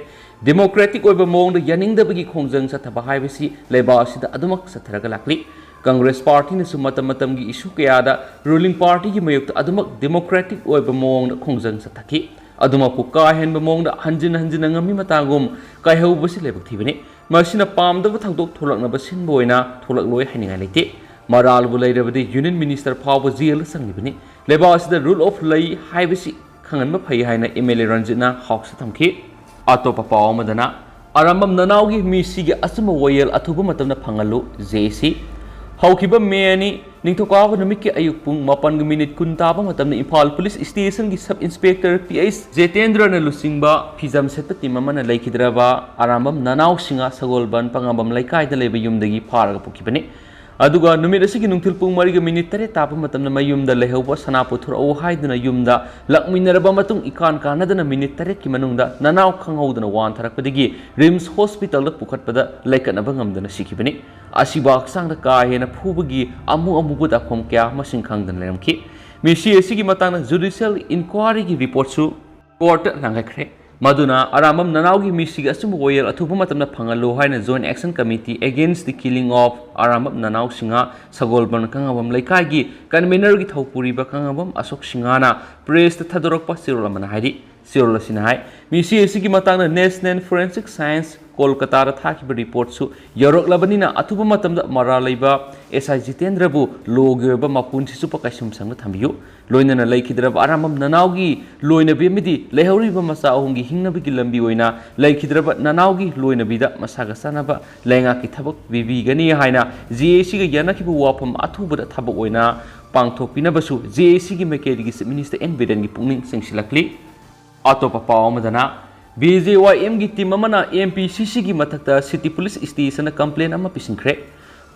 Democratic ꯑꯣꯏꯕ ꯃꯑꯣꯡꯗ ꯌꯥꯅꯤꯡꯗꯕꯒꯤ ꯈꯣꯡꯖꯪ ꯆꯠꯊꯕ ꯍꯥꯏꯕꯁꯤ ꯂꯩꯕꯥꯛ ꯑꯁꯤꯗ ꯑꯗꯨꯃꯛ ꯆꯠꯊꯔꯒ ꯂꯥꯛꯂꯤ꯫ Congress partyꯅꯁꯨ ꯃꯇꯝ ꯃꯇꯝꯒꯤ issue ꯀꯌꯥꯗ ruling partyꯒꯤ ꯃꯥꯌꯣꯛꯇ ꯑꯗꯨꯃꯛ democratic ꯑꯣꯏꯕ ꯃꯑꯣꯡꯗ ꯈꯣꯡꯖꯪ ꯆꯠꯊꯈꯤ꯫ ꯑꯗꯨꯃꯛꯄꯨ ꯀꯥ ꯍꯦꯟꯕ ꯃꯑꯣꯡꯗ ꯍꯟꯖꯤꯟ ꯍꯟꯖꯤꯟꯅ ꯉꯝꯃꯤ ꯃꯇꯥꯒꯨꯝ ꯀꯥꯏꯍꯧꯕꯁꯤ ꯂꯥꯏꯕꯛ ꯊꯤꯕꯅꯤ꯫ ꯃꯁꯤꯅ ꯄꯥꯝꯗꯕ ꯊꯧꯗꯣꯛ ꯊꯣꯛꯂꯛꯅꯕ ꯁꯤꯟꯕ ꯑꯣꯏꯅ ꯊꯣꯛꯂꯛꯂꯣꯏ ꯍꯥꯏꯅꯤꯡꯉꯥꯏ ꯂꯩꯇꯦ꯫ ꯃꯔꯥꯜꯕꯨ ꯂꯩꯔꯕꯗꯤ Union Minister ꯐꯥꯎꯕ jailꯗ ꯆꯪꯂꯤꯕꯅꯤ꯫ ꯂꯩꯕꯥꯛ ꯑꯁꯤꯗ rule of ꯂꯩ ꯍꯥꯏꯕꯁꯤ ꯈꯪꯍꯟꯕ ꯐꯩ ꯍꯥꯏꯅ M L A ꯔꯟꯖꯤꯠꯅ Houseꯇ ꯊꯝꯈꯤ꯫ ꯑꯇꯣꯞꯄ ꯄꯥꯎ ꯑꯃꯗꯅ, ꯑꯔꯥꯝꯕꯝ ꯅꯅꯥꯎꯒꯤ ꯃꯤꯁꯤꯒꯤ ꯑꯆꯨꯝꯕ ꯋꯥꯌꯦꯜ ꯑꯊꯨꯕ ꯃꯇꯝꯗ ꯐꯪꯍꯜꯂꯨ, J A C꯫ ꯍꯧꯈꯤꯕ ꯃꯦ ꯑꯅꯤ, ꯅꯤꯡꯊꯧꯀꯥꯕ ꯅꯨꯃꯤꯠꯀꯤ ꯑꯌꯨꯛ ꯄꯨꯡ ꯃꯥꯄꯟꯒ minute ꯀꯨꯟ ꯇꯥꯕ ꯃꯇꯝꯗ Imphal Police Stationꯒꯤ Sub Inspector P H ꯖꯦꯇꯦꯟꯗ꯭ꯔꯅ ꯂꯨꯆꯤꯡꯕ ꯐꯤꯖꯝ ꯁꯦꯠꯄ team ꯑꯃꯅ ꯂꯩꯈꯤꯗ꯭ꯔꯕ ꯑꯔꯥꯝꯕꯝ ꯅꯅꯥꯎ ꯁꯤꯡꯍ ꯁꯒꯣꯜꯕꯟ ꯄꯉꯥꯕꯝ ꯂꯩꯀꯥꯏꯗ ꯂꯩꯕ ꯌꯨꯝꯗꯒꯤ ꯐꯥꯔꯒ ꯄꯨꯈꯤꯕꯅꯤ꯫ ꯑꯗꯨꯒ ꯅꯨꯃꯤꯠ ꯑꯁꯤꯒꯤ ꯅꯨꯡꯊꯤꯜ ꯄꯨꯡ ꯃꯔꯤꯒ minute ꯇꯔꯦꯠ ꯇꯥꯕ ꯃꯇꯝꯗ ꯃꯌꯨꯝꯗ ꯂꯩꯍꯧꯕ ꯁꯅꯥ ꯄꯨꯊꯣꯔꯛꯎ ꯍꯥꯏꯗꯨꯅ ꯌꯨꯝꯗ ꯂꯥꯛꯃꯤꯟꯅꯔꯕ ꯃꯇꯨꯡ, ꯏꯀꯥꯟ ꯀꯥꯟꯅꯗꯅ minute ꯇꯔꯦꯠꯀꯤ ꯃꯅꯨꯡꯗ ꯅꯅꯥꯎ ꯈꯪꯍꯧꯗꯅ ꯋꯥꯟꯊꯔꯛꯄꯗꯒꯤ RIMS Hospitalꯗ ꯄꯨꯈꯠꯄꯗ ꯂꯩꯀꯠꯅꯕ ꯉꯝꯗꯅ ꯁꯤꯈꯤꯕꯅꯤ꯫ ꯑꯁꯤꯕꯨ ꯍꯛꯆꯥꯡꯗ ꯀꯥ ꯍꯦꯟꯅ ꯐꯨꯕꯒꯤ ꯑꯃꯨ ꯑꯃꯨꯕ ꯗꯥꯛꯐꯝ ꯀꯌꯥ ꯃꯁꯤꯡ ꯈꯪꯗꯅ ꯂꯩꯔꯝꯈꯤ꯫ ꯃꯤꯁꯤ ꯑꯁꯤꯒꯤ ꯃꯇꯥꯡꯗ judicial inquiryꯒꯤ reportꯁꯨ courtꯇ ꯂꯥꯡꯈꯠꯈ꯭ꯔꯦ꯫ ꯃꯗꯨꯅ ꯑꯔꯥꯝꯕꯝ ꯅꯅꯥꯎꯒꯤ ꯃꯤꯁꯤꯒꯤ ꯑꯆꯨꯝꯕ ꯋꯥꯌꯦꯜ ꯑꯊꯨꯕ ꯃꯇꯝꯗ ꯐꯪꯍꯜꯂꯨ ꯍꯥꯏꯅ Joint Action Committee Against the Killing of Arambam ꯅꯅꯥꯎ ꯁꯤꯡꯍ ꯁꯒꯣꯜꯕꯟ ꯀꯪꯉꯥꯕꯝ ꯂꯩꯀꯥꯏꯒꯤ convenerꯒꯤ ꯊꯧꯄꯨꯔꯤꯕ ꯀꯪꯉꯥꯕꯝ ꯑꯁꯣꯛ ꯁꯤꯡꯍꯅ pressꯇ ꯊꯥꯗꯣꯔꯛꯄ ꯆꯦꯔꯣꯜ ꯑꯃꯅ ꯍꯥꯏꯔꯤ꯫ ꯆꯦꯔꯣꯜ ꯑꯁꯤꯅ ꯍꯥꯏ, ꯃꯤꯁꯤ ꯑꯁꯤꯒꯤ ꯃꯇꯥꯡꯗ National Forensic Science ꯀꯣꯜꯀꯇꯥꯗ ꯊꯥꯈꯤꯕ reportꯁꯨ ꯌꯧꯔꯛꯂꯕꯅꯤꯅ ꯑꯊꯨꯕ ꯃꯇꯝꯗ ꯃꯔꯥꯜ ꯂꯩꯕ S I ꯖꯤꯇꯦꯟꯗ꯭ꯔꯕꯨ lawꯒꯤ ꯑꯣꯏꯕ ꯃꯄꯨꯟꯁꯤ ꯆꯨꯞꯄ ꯀꯩꯁꯨꯝꯁꯪꯗ ꯊꯝꯕꯤꯌꯨ꯫ ꯂꯣꯏꯅꯅ ꯂꯩꯈꯤꯗ꯭ꯔꯕ ꯑꯔꯥꯝꯕꯝ ꯅꯅꯥꯎꯒꯤ ꯂꯣꯏꯅꯕꯤ ꯑꯃꯗꯤ ꯂꯩꯍꯧꯔꯤꯕ ꯃꯆꯥ ꯑꯍꯨꯝꯒꯤ ꯍꯤꯡꯅꯕꯒꯤ ꯂꯝꯕꯤ ꯑꯣꯏꯅ ꯂꯩꯈꯤꯗ꯭ꯔꯕ ꯅꯅꯥꯎꯒꯤ ꯂꯣꯏꯅꯕꯤꯗ ꯃꯁꯥꯒ ꯆꯥꯟꯅꯕ ꯂꯩꯉꯥꯛꯀꯤ ꯊꯕꯛ ꯄꯤꯕꯤꯒꯅꯤ ꯍꯥꯏꯅ J A Cꯒ ꯌꯥꯅꯈꯤꯕ ꯋꯥꯐꯝ ꯑꯊꯨꯕꯗ ꯊꯕꯛ ꯑꯣꯏꯅ ꯄꯥꯡꯊꯣꯛꯄꯤꯅꯕꯁꯨ J A Cꯒꯤ ꯃꯥꯏꯀꯩꯗꯒꯤ Chief Minister N ꯕꯤꯔꯦꯟꯒꯤ ꯄꯨꯛꯅꯤꯡ ꯆꯤꯡꯁꯤꯜꯂꯛꯂꯤ꯫ ꯑꯇꯣꯞꯄ ꯄꯥꯎ ꯑꯃꯗꯅ, B J Y Mꯒꯤ team ꯑꯃꯅ M P C Cꯒꯤ ꯃꯊꯛꯇ City Police Stationꯗ complaint ꯑꯃ ꯄꯤꯁꯤꯟꯈ꯭ꯔꯦ꯫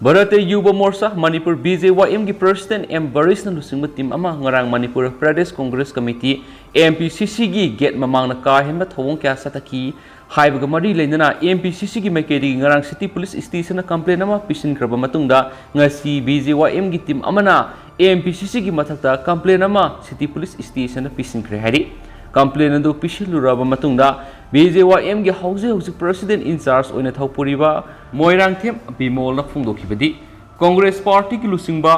Bharatiya ꯌꯨꯕ ꯃꯣꯔꯆꯥ Manipur, B J Y Mꯒꯤ president M ꯕꯔꯤꯁꯅ ꯂꯨꯆꯤꯡꯕ team ꯑꯃ ꯉꯔꯥꯡ Manipur Pradesh Congress committee, M P C Cꯒꯤ gate ꯃꯃꯥꯡꯗ ꯀꯥ ꯍꯦꯟꯕ ꯊꯧꯑꯣꯡ ꯀꯌꯥ ꯆꯠꯊꯈꯤ꯫ ꯍꯥꯏꯕꯒ ꯃꯔꯤ ꯂꯩꯅꯅ ꯑꯦꯝ ꯄꯤ ꯁꯤ ꯁꯤꯒꯤ ꯃꯥꯏꯀꯩꯗꯒꯤ ꯉꯔꯥꯡ ꯁꯤꯇꯤ ꯄꯨꯂꯤꯁ ꯁ꯭ꯇꯦꯁꯟꯗ ꯀꯝꯄ꯭ꯂꯦꯟ ꯑꯃ ꯄꯤꯁꯤꯟꯈ꯭ꯔꯕ ꯃꯇꯨꯡꯗ, ꯉꯁꯤ ꯕꯤ ꯖꯦ ꯋꯥꯏ ꯑꯦꯝꯒꯤ ꯇꯤꯝ ꯑꯃꯅ ꯑꯦꯝ ꯄꯤ ꯁꯤ ꯁꯤꯒꯤ ꯃꯊꯛꯇ ꯀꯝꯄ꯭ꯂꯦꯟ ꯑꯃ ꯁꯤꯇꯤ ꯄꯨꯂꯤꯁ ꯁ꯭ꯇꯦꯁꯟꯗ ꯄꯤꯁꯤꯟꯈ꯭ꯔꯦ ꯍꯥꯏꯔꯤ꯫ ꯀꯝꯄ꯭ꯂꯦꯟ ꯑꯗꯨ ꯄꯤꯁꯤꯜꯂꯨꯔꯕ ꯃꯇꯨꯡꯗ, ꯕꯤ ꯖꯦ ꯋꯥꯏ ꯑꯦꯝꯒꯤ ꯍꯧꯖꯤꯛ ꯍꯧꯖꯤꯛ ꯄ꯭ꯔꯦꯁꯤꯗꯦꯟꯠ ꯏꯟ ꯆꯥꯔꯖ ꯑꯣꯏꯅ ꯊꯧꯄꯨꯔꯤꯕ ꯃꯣꯏꯔꯥꯡꯊꯦꯝ ꯕꯤꯃꯣꯜꯅ ꯐꯣꯡꯗꯣꯛꯈꯤꯕꯗꯤ, ꯀꯣꯡꯒ꯭ꯔꯦꯁ ꯄꯥꯔꯇꯤꯒꯤ ꯂꯨꯆꯤꯡꯕ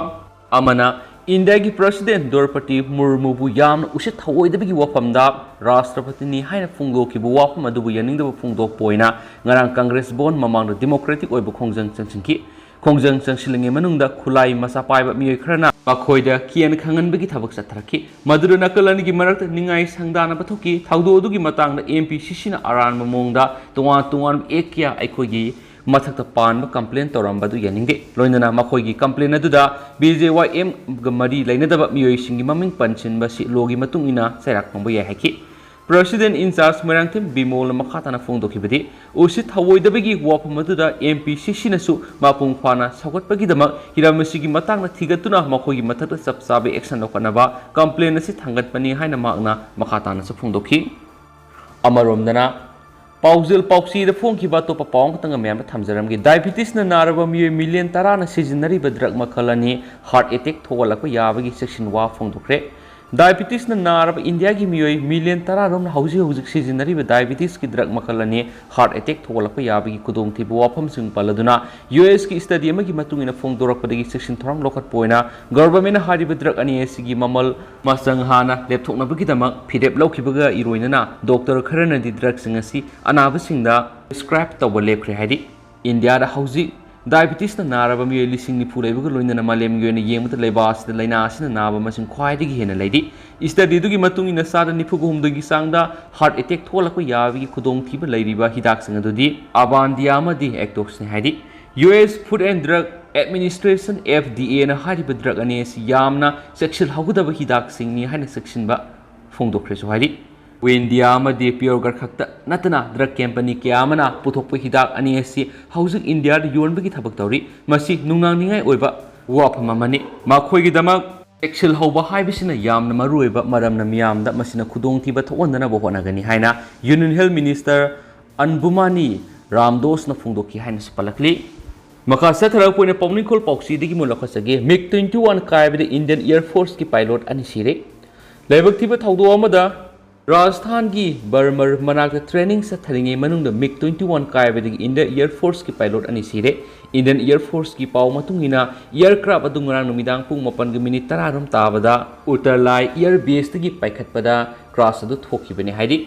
ꯑꯃꯅ ꯏꯟꯗꯤꯌꯥꯒꯤ ꯄ꯭ꯔꯦꯁꯤꯗꯦꯟꯠ ꯗ꯭ꯔꯧꯄꯗꯤ ꯃꯨꯔꯃꯨꯕꯨ ꯌꯥꯝꯅ ꯎꯁꯤꯠ ꯊꯑꯣꯏꯗꯕꯒꯤ ꯋꯥꯐꯝꯗ ꯔꯥꯁꯇ꯭ꯔꯄꯇꯤꯅꯤ ꯍꯥꯏꯅ ꯐꯣꯡꯗꯣꯛꯈꯤꯕ ꯋꯥꯐꯝ ꯑꯗꯨꯕꯨ ꯌꯥꯅꯤꯡꯗꯕ ꯐꯣꯡꯗꯣꯛꯄ ꯑꯣꯏꯅ ꯉꯔꯥꯡ ꯀꯪꯒ꯭ꯔꯦꯁ ꯚꯋꯟ ꯃꯃꯥꯡꯗ ꯗꯦꯃꯣꯀ꯭ꯔꯦꯇꯤꯛ ꯑꯣꯏꯕ ꯈꯣꯡꯖꯪ ꯆꯪꯁꯤꯟꯈꯤ꯫ ꯈꯣꯡꯖꯪ ꯆꯪꯁꯤꯜꯂꯤꯉꯩ ꯃꯅꯨꯡꯗ ꯈꯨꯠꯂꯥꯏ ꯃꯆꯥ ꯄꯥꯏꯕ ꯃꯤꯑꯣꯏ ꯈꯔꯅ ꯃꯈꯣꯏꯗ ꯀꯤꯍꯟ ꯈꯪꯍꯟꯕꯒꯤ ꯊꯕꯛ ꯆꯠꯊꯔꯛꯈꯤ꯫ ꯃꯗꯨꯗ ꯅꯥꯀꯜ ꯑꯅꯤꯒꯤ ꯃꯔꯛꯇ ꯅꯤꯡꯉꯥꯏ ꯁꯪꯗꯥꯅꯕ ꯊꯣꯛꯈꯤ꯫ ꯊꯧꯗꯣꯛ ꯑꯗꯨꯒꯤ ꯃꯇꯥꯡꯗ ꯑꯦꯝ ꯄꯤ ꯁꯤ ꯁꯤꯅ ꯑꯔꯥꯟꯕ ꯃꯑꯣꯡꯗ ꯇꯣꯉꯥꯟ ꯇꯣꯉꯥꯟꯕ ꯑꯦꯛ ꯀꯌꯥ ꯑꯩꯈꯣꯏꯒꯤ ꯃꯊꯛꯇ ꯄꯥꯟꯕ ꯀꯝꯄ꯭ꯂꯦꯟ ꯇꯧꯔꯝꯕ ꯑꯗꯨ ꯌꯥꯅꯤꯡꯗꯦ꯫ ꯂꯣꯏꯅꯅ ꯃꯈꯣꯏꯒꯤ ꯀꯝꯄ꯭ꯂꯦꯟ ꯑꯗꯨꯗ ꯕꯤ ꯖꯦ ꯋꯥꯏ ꯑꯦꯝꯒ ꯃꯔꯤ ꯂꯩꯅꯗꯕ ꯃꯤꯑꯣꯏꯁꯤꯡꯒꯤ ꯃꯃꯤꯡ ꯄꯟꯁꯤꯟꯕ ꯑꯁꯤ ꯂꯣꯒꯤ ꯃꯇꯨꯡ ꯏꯟꯅ ꯆꯩꯔꯥꯛ ꯐꯪꯕ ꯌꯥꯏ ꯍꯥꯏꯈꯤ꯫ ꯄ꯭ꯔꯦꯁꯤꯗꯦꯟꯠ ꯏꯟ ꯆꯥꯔꯖ ꯃꯣꯏꯔꯥꯡꯊꯦꯝ ꯕꯤꯃꯣꯜꯅ ꯃꯈꯥ ꯇꯥꯅ ꯐꯣꯡꯗꯣꯛꯈꯤꯕꯗꯤ, ꯎꯁꯤꯠ ꯊꯑꯣꯏꯗꯕꯒꯤ ꯋꯥꯐꯝ ꯑꯗꯨꯗ ꯑꯦꯝ ꯄꯤ ꯁꯤ ꯁꯤꯅꯁꯨ ꯃꯄꯨꯡ ꯐꯥꯅ ꯁꯧꯒꯠꯄꯒꯤꯗꯃꯛ ꯍꯤꯔꯝ ꯑꯁꯤꯒꯤ ꯃꯇꯥꯡꯗ ꯊꯤꯒꯠꯇꯨꯅ ꯃꯈꯣꯏꯒꯤ ꯃꯊꯛꯇ ꯆꯞ ꯆꯥꯕ ꯑꯦꯛꯁꯟ ꯂꯧꯈꯠꯅꯕ ꯀꯝꯄ꯭ꯂꯦꯟ ꯑꯁꯤ ꯊꯥꯡꯒꯠꯄꯅꯤ ꯍꯥꯏꯅ ꯃꯍꯥꯛꯅ ꯃꯈꯥ ꯇꯥꯅꯁꯨ ꯐꯣꯡꯗꯣꯛꯈꯤ꯫ ꯑꯃꯔꯣꯝꯗꯅ, ꯄꯥꯎꯖꯦꯜ ꯄꯥꯎꯆꯦꯗ ꯐꯣꯡꯈꯤꯕ ꯑꯇꯣꯞꯄ ꯄꯥꯎ ꯑꯃꯈꯛꯇꯪꯒ ꯃꯌꯥꯝꯗ ꯊꯝꯖꯔꯝꯒꯦ꯫ ꯗꯥꯏꯕꯤꯇꯤꯁꯅ ꯅꯥꯔꯕ ꯃꯤꯑꯣꯏ ꯃꯤꯂꯤꯌꯟ ꯇꯔꯥꯅ ꯁꯤꯖꯤꯟꯅꯔꯤꯕ ꯗ꯭ꯔꯒ ꯃꯈꯜ ꯑꯅꯤ ꯍꯥꯔꯠ ꯑꯦꯇꯦꯛ ꯊꯣꯛꯍꯜꯂꯛꯄ ꯌꯥꯕꯒꯤ ꯆꯦꯛꯁꯤꯟ ꯋꯥ ꯐꯣꯡꯗꯣꯛꯈ꯭ꯔꯦ꯫ ꯗꯥꯏꯕꯤꯇꯤꯁꯅ ꯅꯥꯔꯕ ꯏꯟꯗꯤꯌꯥꯒꯤ ꯃꯤꯑꯣꯏ ꯃꯤꯂꯤꯌꯟ ꯇꯔꯥ ꯔꯣꯝꯅ ꯍꯧꯖꯤꯛ ꯍꯧꯖꯤꯛ ꯁꯤꯖꯤꯟꯅꯔꯤꯕ ꯗꯥꯏꯕꯤꯇꯤꯁꯀꯤ ꯗ꯭ꯔꯒ ꯃꯈꯜ ꯑꯅꯤ ꯍꯥꯔꯠ ꯑꯦꯇꯦꯛ ꯊꯣꯛꯍꯜꯂꯛꯄ ꯌꯥꯕꯒꯤ ꯈꯨꯗꯣꯡꯊꯤꯕ ꯋꯥꯐꯝꯁꯤꯡ ꯄꯜꯂꯗꯨꯅ, ꯌꯨ ꯑꯦꯁꯀꯤ ꯁ꯭ꯇꯗꯤ ꯑꯃꯒꯤ ꯃꯇꯨꯡ ꯏꯟꯅ ꯐꯣꯡꯗꯣꯔꯛꯄꯗꯒꯤ ꯆꯦꯛꯁꯤꯟ ꯊꯧꯔꯥꯡ ꯂꯧꯈꯠꯄ ꯑꯣꯏꯅ ꯒꯚꯔꯟꯃꯦꯟꯠꯅ ꯍꯥꯏꯔꯤꯕ ꯗ꯭ꯔꯒ ꯑꯅꯤ ꯑꯁꯤꯒꯤ ꯃꯃꯜ ꯃꯆꯪ ꯍꯥꯟꯅ ꯂꯦꯞꯊꯣꯛꯅꯕꯒꯤꯗꯃꯛ ꯐꯤꯔꯦꯞ ꯂꯧꯈꯤꯕꯒ ꯏꯔꯣꯏꯅꯅ ꯗꯣꯛꯇꯔ ꯈꯔꯅꯗꯤ ꯗ꯭ꯔꯒꯁꯤꯡ ꯑꯁꯤ ꯑꯅꯥꯕꯁꯤꯡꯗ ꯄ꯭ꯔꯤꯁꯀ꯭ꯔꯥꯏꯕ ꯇꯧꯕ ꯂꯦꯞꯈ꯭ꯔꯦ ꯍꯥꯏꯔꯤ꯫ ꯏꯟꯗꯤꯌꯥꯗ ꯍꯧꯖꯤꯛ ꯗꯥꯏꯕꯤꯇꯤꯁꯅ ꯅꯥꯔꯕ ꯃꯤꯑꯣꯏ ꯂꯤꯁꯤꯡ ꯅꯤꯐꯨ ꯂꯩꯕꯒ ꯂꯣꯏꯅꯅ ꯃꯥꯂꯦꯝꯒꯤ ꯑꯣꯏꯅ ꯌꯦꯡꯕꯗ ꯂꯩꯕꯥꯛ ꯑꯁꯤꯗ ꯂꯥꯏꯅꯥ ꯑꯁꯤꯅ ꯅꯥꯕ ꯃꯁꯤꯡ ꯈ꯭ꯋꯥꯏꯗꯒꯤ ꯍꯦꯟꯅ ꯂꯩꯔꯤ꯫ ꯁ꯭ꯇꯗꯤꯗꯨꯒꯤ ꯃꯇꯨꯡ ꯏꯟꯅ ꯆꯥꯗ ꯅꯤꯐꯨꯒ ꯍꯨꯝꯗꯣꯏꯒꯤ ꯆꯥꯡꯗ ꯍꯥꯔꯠ ꯑꯦꯇꯦꯛ ꯊꯣꯛꯍꯜꯂꯛꯄ ꯌꯥꯕꯒꯤ ꯈꯨꯗꯣꯡꯊꯤꯕ ꯂꯩꯔꯤꯕ ꯍꯤꯗꯥꯛꯁꯤꯡ ꯑꯗꯨꯗꯤ ꯑꯕꯥꯟꯗꯤꯌꯥ ꯑꯃꯗꯤ ꯑꯦꯛꯇꯣꯛꯁꯅꯤ ꯍꯥꯏꯔꯤ꯫ U S Food and Drug Administration, F D Aꯅ ꯍꯥꯏꯔꯤꯕ ꯗ꯭ꯔꯒ ꯑꯅꯤ ꯑꯁꯤ ꯌꯥꯝꯅ ꯆꯦꯛꯁꯤꯜꯍꯧꯒꯗꯕ ꯍꯤꯗꯥꯛꯁꯤꯡꯅꯤ ꯍꯥꯏꯅ ꯆꯦꯛꯁꯤꯟꯕ ꯐꯣꯡꯗꯣꯛꯈ꯭ꯔꯦꯁꯨ ꯍꯥꯏꯔꯤ꯫ ꯏꯟꯗꯤꯌꯥ ꯑꯃꯗꯤ ꯄꯤꯌꯣꯔꯒꯔ ꯈꯛꯇ ꯅꯠꯇꯅ ꯗ꯭ꯔꯒ ꯀꯝꯄꯅꯤ ꯀꯌꯥ ꯑꯃꯅ ꯄꯨꯊꯣꯛꯄ ꯍꯤꯗꯥꯛ ꯑꯅꯤ ꯑꯁꯤ ꯍꯧꯖꯤꯛ ꯏꯟꯗꯤꯌꯥꯗ ꯌꯣꯟꯕꯒꯤ ꯊꯕꯛ ꯇꯧꯔꯤ꯫ ꯃꯁꯤ ꯅꯨꯡꯅꯥꯡꯅꯤꯡꯉꯥꯏ ꯑꯣꯏꯕ ꯋꯥꯐꯝ ꯑꯃꯅꯤ꯫ ꯃꯈꯣꯏꯒꯤꯗꯃꯛ ꯆꯦꯛꯁꯤꯜꯍꯧꯕ ꯍꯥꯏꯕꯁꯤꯅ ꯌꯥꯝꯅ ꯃꯔꯨꯑꯣꯏꯕ ꯃꯔꯝꯅ ꯃꯤꯌꯥꯝꯗ ꯃꯁꯤꯅ ꯈꯨꯗꯣꯡꯊꯤꯕ ꯊꯣꯛꯍꯟꯗꯅꯕ ꯍꯣꯠꯅꯒꯅꯤ ꯍꯥꯏꯅ Union Health Minister ꯑꯟꯕꯨꯃꯥꯅꯤ ꯔꯥꯝꯗꯣꯁꯅ ꯐꯣꯡꯗꯣꯛꯈꯤ ꯍꯥꯏꯅꯁꯨ ꯄꯜꯂꯛꯂꯤ꯫ ꯃꯈꯥ ꯆꯠꯊꯔꯛꯄ ꯑꯣꯏꯅ ꯄꯥꯎꯅꯤꯡꯈꯣꯜ ꯄꯥꯎꯆꯦꯗꯒꯤ ꯑꯃꯨꯛ ꯂꯧꯈꯠꯆꯒꯦ꯫ ꯃꯤꯒ twenty one ꯀꯥꯏꯕꯗ Indian Air Forceꯀꯤ pilot ꯑꯅꯤ ꯁꯤꯔꯦ꯫ ꯂꯥꯏꯕꯛ ꯊꯤꯕ ꯊꯧꯗꯣꯛ ꯑꯃꯗ ꯔꯥꯖꯁꯊꯥꯟꯒꯤ ꯕꯔꯃꯔ ꯃꯅꯥꯛꯇ training ꯆꯠꯊꯔꯤꯉꯩ ꯃꯅꯨꯡꯗ ꯃꯤꯒ twenty one ꯀꯥꯏꯕꯗꯒꯤ Indian Air Forceꯀꯤ pilot ꯑꯅꯤ ꯁꯤꯔꯦ꯫ Indian Air Forceꯀꯤ ꯄꯥꯎ ꯃꯇꯨꯡ ꯏꯟꯅ, aircraft ꯑꯗꯨ ꯉꯔꯥꯡ ꯅꯨꯃꯤꯗꯥꯡ ꯄꯨꯡ ꯃꯥꯄꯟꯒ minute ꯇꯔꯥꯔꯣꯝ ꯇꯥꯕꯗ ꯎꯇꯔꯂꯥꯏ Air Baseꯇꯒꯤ ꯄꯥꯏꯈꯠꯄꯗ crash ꯑꯗꯨ ꯊꯣꯛꯈꯤꯕꯅꯤ ꯍꯥꯏꯔꯤ꯫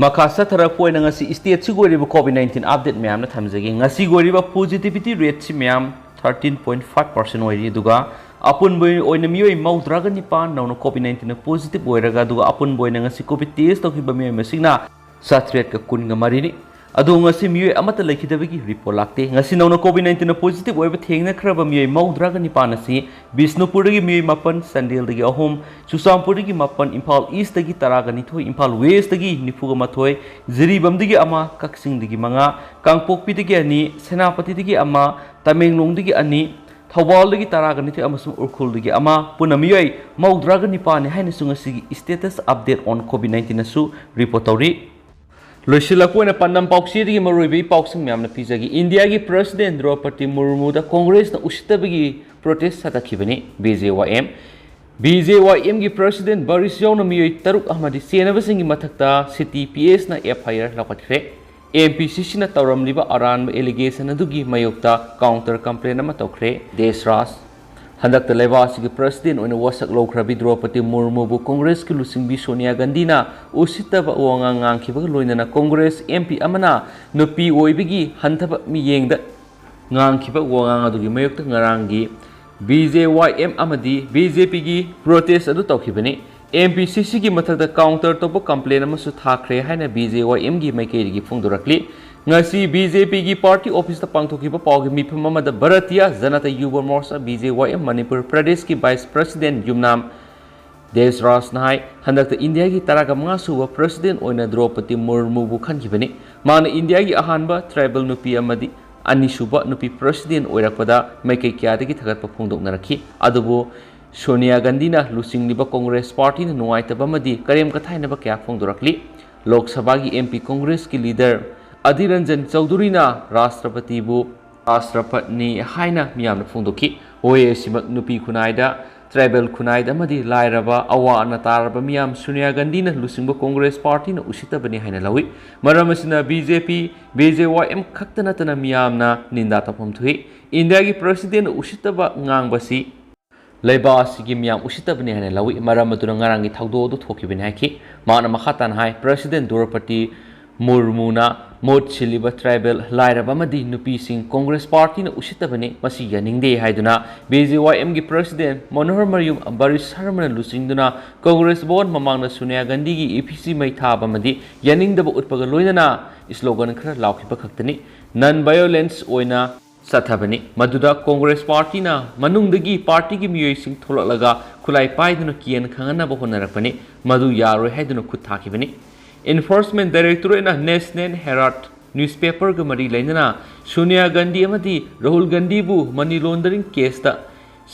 ꯃꯈꯥ ꯆꯠꯊꯔꯛꯄ ꯑꯣꯏꯅ ꯉꯁꯤ stateꯁꯤꯒꯤ ꯑꯣꯏꯔꯤꯕ COVID nineteen update ꯃꯌꯥꯝꯅ ꯊꯝꯖꯒꯦ꯫ ꯉꯁꯤꯒꯤ ꯑꯣꯏꯔꯤꯕ positivity rateꯁꯤ ꯃꯌꯥꯝ thirteen point five percent ꯑꯣꯏꯔꯤ, ꯑꯗꯨꯒ ꯑꯄꯨꯟꯕ ꯑꯣꯏꯅ ꯃꯤꯑꯣꯏ ꯃꯧꯗ꯭ꯔꯥꯒ ꯅꯤꯄꯥꯟ ꯅꯧꯅ COVID nineteenꯅ positive ꯑꯣꯏꯔꯒ, ꯑꯗꯨꯒ ꯑꯄꯨꯟꯕ ꯑꯣꯏꯅ ꯉꯁꯤ COVID test ꯇꯧꯈꯤꯕ ꯃꯤꯑꯣꯏ ꯃꯁꯤꯡꯅ ꯆꯥꯇ꯭ꯔꯦꯠꯀ ꯀꯨꯟꯒ ꯃꯔꯤꯅꯤ꯫ ꯑꯗꯨ ꯉꯁꯤ ꯃꯤꯑꯣꯏ ꯑꯃꯠꯇ ꯂꯩꯈꯤꯗꯕꯒꯤ report ꯂꯥꯛꯇꯦ꯫ ꯉꯁꯤ ꯅꯧꯅ COVID nineteenꯅ positive ꯑꯣꯏꯕ ꯊꯦꯡꯅꯈ꯭ꯔꯕ ꯃꯤꯑꯣꯏ ꯃꯧꯗ꯭ꯔꯥꯒ ꯅꯤꯄꯥꯟ ꯑꯁꯤ ꯕꯤꯁꯅꯨꯄꯨꯔꯗꯒꯤ ꯃꯤꯑꯣꯏ ꯃꯥꯄꯟ, ꯆꯥꯟꯗꯦꯜꯗꯒꯤ ꯑꯍꯨꯝ, ꯆꯨꯔꯆꯥꯟꯄꯨꯔꯗꯒꯤ ꯃꯥꯄꯟ, ꯏꯝꯐꯥꯜ Eastꯇꯒꯤ ꯇꯔꯥꯒ ꯅꯤꯊꯣꯏ, ꯏꯝꯐꯥꯜ Westꯇꯒꯤ ꯅꯤꯐꯨꯒ ꯃꯥꯊꯣꯏ, ꯖꯤꯔꯤꯕꯥꯝꯗꯒꯤ ꯑꯃ, ꯀꯛꯆꯤꯡꯗꯒꯤ ꯃꯉꯥ, ꯀꯥꯡꯄꯣꯛꯄꯤꯗꯒꯤ ꯑꯅꯤ, ꯁꯦꯅꯥꯄꯇꯤꯗꯒꯤ ꯑꯃ, ꯇꯃꯦꯡꯂꯣꯡꯗꯒꯤ ꯑꯅꯤ, ꯊꯧꯕꯥꯜꯗꯒꯤ ꯇꯔꯥꯒ ꯅꯤꯊꯣꯏ ꯑꯃꯁꯨꯡ ꯎꯈ꯭ꯔꯨꯜꯗꯒꯤ ꯑꯃ, ꯄꯨꯟꯅ ꯃꯤꯑꯣꯏ ꯃꯧꯗ꯭ꯔꯥꯒ ꯅꯤꯄꯥꯟꯅꯤ ꯍꯥꯏꯅꯁꯨ ꯉꯁꯤꯒꯤ status update on COVID nineteenꯅꯁꯨ report ꯇꯧꯔꯤ꯫ ꯂꯣꯏꯁꯤꯜꯂꯛꯄ ꯑꯣꯏꯅ ꯄꯥꯟꯗꯝ ꯄꯥꯎꯆꯦꯗꯒꯤ ꯃꯔꯨꯑꯣꯏꯕ ꯏ ꯄꯥꯎꯁꯤꯡ ꯃꯌꯥꯝꯅ ꯄꯤꯖꯒꯦ꯫ ꯏꯟꯗꯤꯌꯥꯒꯤ President ꯗ꯭ꯔꯧꯄꯗꯤ ꯃꯨꯔꯃꯨꯗ Congressꯅ ꯎꯁꯤꯠꯇꯕꯒꯤ protest ꯁꯥꯒꯠꯈꯤꯕꯅꯤ꯫ BJYM, BJYMꯒꯤ President ꯕꯔꯤꯁ ꯌꯥꯎꯅ ꯃꯤꯑꯣꯏ ꯇꯔꯨꯛ ꯑꯃꯗꯤ ꯆꯦꯟꯅꯕꯁꯤꯡꯒꯤ ꯃꯊꯛꯇ City PSꯅ FIR ꯂꯧꯈꯠꯈ꯭ꯔꯦ꯫ MPCCꯅ ꯇꯧꯔꯝꯂꯤꯕ ꯑꯔꯥꯟꯕ allegation ꯑꯗꯨꯒꯤ ꯃꯥꯌꯣꯛꯇ counter complaint ꯑꯃ ꯇꯧꯈ꯭ꯔꯦ꯫ ꯗꯦꯁ ꯔꯥꯖ, ꯍꯟꯗꯛꯇ ꯂꯩꯕꯥꯛ ꯑꯁꯤꯒꯤ President ꯑꯣꯏꯅ ꯋꯥꯁꯛ ꯂꯧꯈ꯭ꯔꯕꯤ ꯗ꯭ꯔꯧꯄꯗꯤ ꯃꯨꯔꯃꯨꯕꯨ Congressꯀꯤ ꯂꯨꯆꯤꯡꯕꯤ ꯁꯣꯅꯤꯌꯥ ꯒꯥꯟꯙꯤꯅ ꯎꯁꯤꯠꯇꯕ ꯋꯥꯉꯥꯡ ꯉꯥꯡꯈꯤꯕꯒ ꯂꯣꯏꯅꯅ Congress MP ꯑꯃꯅ ꯅꯨꯄꯤ ꯑꯣꯏꯕꯒꯤ ꯍꯟꯊꯕ ꯃꯤꯠꯌꯦꯡꯗ ꯉꯥꯡꯈꯤꯕ ꯋꯥꯉꯥꯡ ꯑꯗꯨꯒꯤ ꯃꯥꯌꯣꯛꯇ ꯉꯔꯥꯡꯒꯤ BJYM ꯑꯃꯗꯤ BJPꯒꯤ protest ꯑꯗꯨ ꯇꯧꯈꯤꯕꯅꯤ꯫ MPCCꯒꯤ ꯃꯊꯛꯇ counter ꯇꯧꯕ complaint ꯑꯃꯁꯨ ꯊꯥꯈ꯭ꯔꯦ ꯍꯥꯏꯅ BJYMꯒꯤ ꯃꯥꯏꯀꯩꯗꯒꯤ ꯐꯣꯡꯗꯣꯔꯛꯂꯤ꯫ ꯉꯁꯤ BJPꯒꯤ party officeꯇ ꯄꯥꯡꯊꯣꯛꯈꯤꯕ ꯄꯥꯎꯒꯤ ꯃꯤꯐꯝ ꯑꯃꯗ Bharatiya Janata Yuva Morcha, BJYM, Manipur ꯄ꯭ꯔꯗꯦꯁꯀꯤ Vice President ꯌꯨꯝꯅꯥꯝ ꯗꯦꯁ ꯔꯥꯖꯅ ꯍꯥꯏ, ꯍꯟꯗꯛꯇ ꯏꯟꯗꯤꯌꯥꯒꯤ ꯇꯔꯥꯒ ꯃꯉꯥ ꯁꯨꯕ President ꯑꯣꯏꯅ ꯗ꯭ꯔꯧꯄꯗꯤ ꯃꯨꯔꯃꯨꯕꯨ ꯈꯟꯈꯤꯕꯅꯤ꯫ ꯃꯥꯅ ꯏꯟꯗꯤꯌꯥꯒꯤ ꯑꯍꯥꯟꯕ tribal ꯅꯨꯄꯤ ꯑꯃꯗꯤ ꯑꯅꯤꯁꯨꯕ ꯅꯨꯄꯤ President ꯑꯣꯏꯔꯛꯄꯗ ꯃꯥꯏꯀꯩ ꯀꯌꯥꯗꯒꯤ ꯊꯥꯒꯠꯄ ꯐꯣꯡꯗꯣꯛꯅꯔꯛꯈꯤ꯫ ꯑꯗꯨꯕꯨ ꯁꯣꯅꯤꯌꯥ ꯒꯥꯟꯙꯤꯅ ꯂꯨꯆꯤꯡꯂꯤꯕ Congress partyꯅ ꯅꯨꯡꯉꯥꯏꯇꯕ ꯑꯃꯗꯤ ꯀꯔꯦꯝ ꯀꯊꯥꯏꯅꯕ ꯀꯌꯥ ꯐꯣꯡꯗꯣꯔꯛꯂꯤ꯫ ꯂꯣꯛ ꯁꯚꯥꯒꯤ M P ꯀꯣꯡꯒ꯭ꯔꯦꯁꯀꯤ ꯂꯤꯗꯔ ꯑꯙꯤꯔ ꯔꯟꯖꯟ ꯆꯧꯙꯨꯔꯤꯅ ꯔꯥꯁꯇ꯭ꯔꯄꯇꯤꯕꯨ ꯔꯥꯁꯇ꯭ꯔꯄꯇꯅꯤ ꯍꯥꯏꯅ ꯃꯤꯌꯥꯝꯅ ꯐꯣꯡꯗꯣꯛꯈꯤ꯫ ꯍꯣꯏ, ꯑꯁꯤꯃꯛ ꯅꯨꯄꯤ ꯈꯨꯟꯅꯥꯏꯗ, ꯇ꯭ꯔꯥꯏꯕꯦꯜ ꯈꯨꯟꯅꯥꯏꯗ ꯑꯃꯗꯤ ꯂꯥꯏꯔꯕ, ꯑꯋꯥ ꯑꯅꯥ ꯇꯥꯔꯕ ꯃꯤꯌꯥꯝ ꯁꯣꯅꯤꯌꯥ ꯒꯥꯟꯙꯤꯅ ꯂꯨꯆꯤꯡꯕ ꯀꯣꯡꯒ꯭ꯔꯦꯁ ꯄꯥꯔꯇꯤꯅ ꯎꯁꯤꯠꯇꯕꯅꯤ ꯍꯥꯏꯅ ꯂꯧꯏ꯫ ꯃꯔꯝ ꯑꯁꯤꯅ B J P, B J Y M ꯈꯛꯇ ꯅꯠꯇꯅ ꯃꯤꯌꯥꯝꯅ ꯅꯤꯟꯗꯥ ꯇꯧꯐꯝ ꯊꯣꯛꯏ꯫ ꯏꯟꯗꯤꯌꯥꯒꯤ ꯄ꯭ꯔꯁꯤꯗꯦꯟꯅ ꯎꯁꯤꯠꯇꯕ ꯉꯥꯡꯕꯁꯤ ꯂꯩꯕꯥꯛ ꯑꯁꯤꯒꯤ ꯃꯤꯌꯥꯝ ꯎꯁꯤꯠꯇꯕꯅꯤ ꯍꯥꯏꯅ ꯂꯧꯏ꯫ ꯃꯔꯝ ꯑꯗꯨꯅ ꯉꯔꯥꯡꯒꯤ ꯊꯧꯗꯣꯛ ꯑꯗꯨ ꯊꯣꯛꯈꯤꯕꯅꯤ ꯍꯥꯏꯈꯤ꯫ ꯃꯍꯥꯛꯅ ꯃꯈꯥ ꯇꯥꯅ ꯍꯥꯏ, ꯄ꯭ꯔꯁꯤꯗꯦꯟ ꯗ꯭ꯔꯧꯄꯗꯤ ꯃꯨꯔꯃꯨꯅ ꯃꯍꯨꯠ ꯁꯤꯜꯂꯤꯕ ꯇ꯭ꯔꯥꯏꯕꯦꯜ, ꯂꯥꯏꯔꯕ ꯑꯃꯗꯤ ꯅꯨꯄꯤꯁꯤꯡ ꯀꯣꯡꯒ꯭ꯔꯦꯁ ꯄꯥꯔꯇꯤꯅ ꯎꯁꯤꯠꯇꯕꯅꯤ, ꯃꯁꯤ ꯌꯥꯅꯤꯡꯗꯦ ꯍꯥꯏꯗꯨꯅ B J Y M ꯒꯤ ꯄ꯭ꯔꯁꯤꯗꯦꯟ ꯃꯅꯣꯍꯔ ꯃꯌꯨꯝ ꯕꯔꯤꯁ ꯁꯔꯃꯅ ꯂꯨꯆꯤꯡꯗꯨꯅ ꯀꯣꯡꯒ꯭ꯔꯦꯁ ꯚꯋꯟ ꯃꯃꯥꯡꯗ ꯁꯣꯅꯤꯌꯥ ꯒꯥꯟꯙꯤꯒꯤ ꯏꯐꯤꯁꯤ ꯃꯩ ꯊꯥꯕ ꯑꯃꯗꯤ ꯌꯥꯅꯤꯡꯗꯕ ꯎꯠꯄꯒ ꯂꯣꯏꯅꯅ ꯁ꯭ꯂꯣꯒꯟ ꯈꯔ ꯂꯥꯎꯈꯤꯕ ꯈꯛꯇꯅꯤ꯫ ꯅꯟ ꯚꯥꯏꯑꯣꯂꯦꯟꯁ ꯑꯣꯏꯅ ꯆꯠꯊꯕꯅꯤ꯫ ꯃꯗꯨꯗ ꯀꯣꯡꯒ꯭ꯔꯦꯁ ꯄꯥꯔꯇꯤꯅ ꯃꯅꯨꯡꯗꯒꯤ ꯄꯥꯔꯇꯤꯒꯤ ꯃꯤꯑꯣꯏꯁꯤꯡ ꯊꯣꯛꯂꯛꯂꯒ ꯈꯨꯠꯂꯥꯏ ꯄꯥꯏꯗꯨꯅ ꯀꯤꯍꯟ ꯈꯪꯍꯟꯅꯕ ꯍꯣꯠꯅꯔꯛꯄꯅꯤ꯫ ꯃꯗꯨ ꯌꯥꯔꯣꯏ ꯍꯥꯏꯗꯨꯅ ꯈꯨꯠ ꯊꯥꯈꯤꯕꯅꯤ꯫ Enforcement Directorate ꯅ National Herald newspaper ꯒ ꯃꯔꯤ ꯂꯩꯅꯅ ꯁꯣꯅꯤꯌꯥ ꯒꯥꯟꯙꯤ ꯑꯃꯗꯤ ꯔꯥꯍꯨꯜ ꯒꯥꯟꯙꯤꯕꯨ money laundering case ꯇ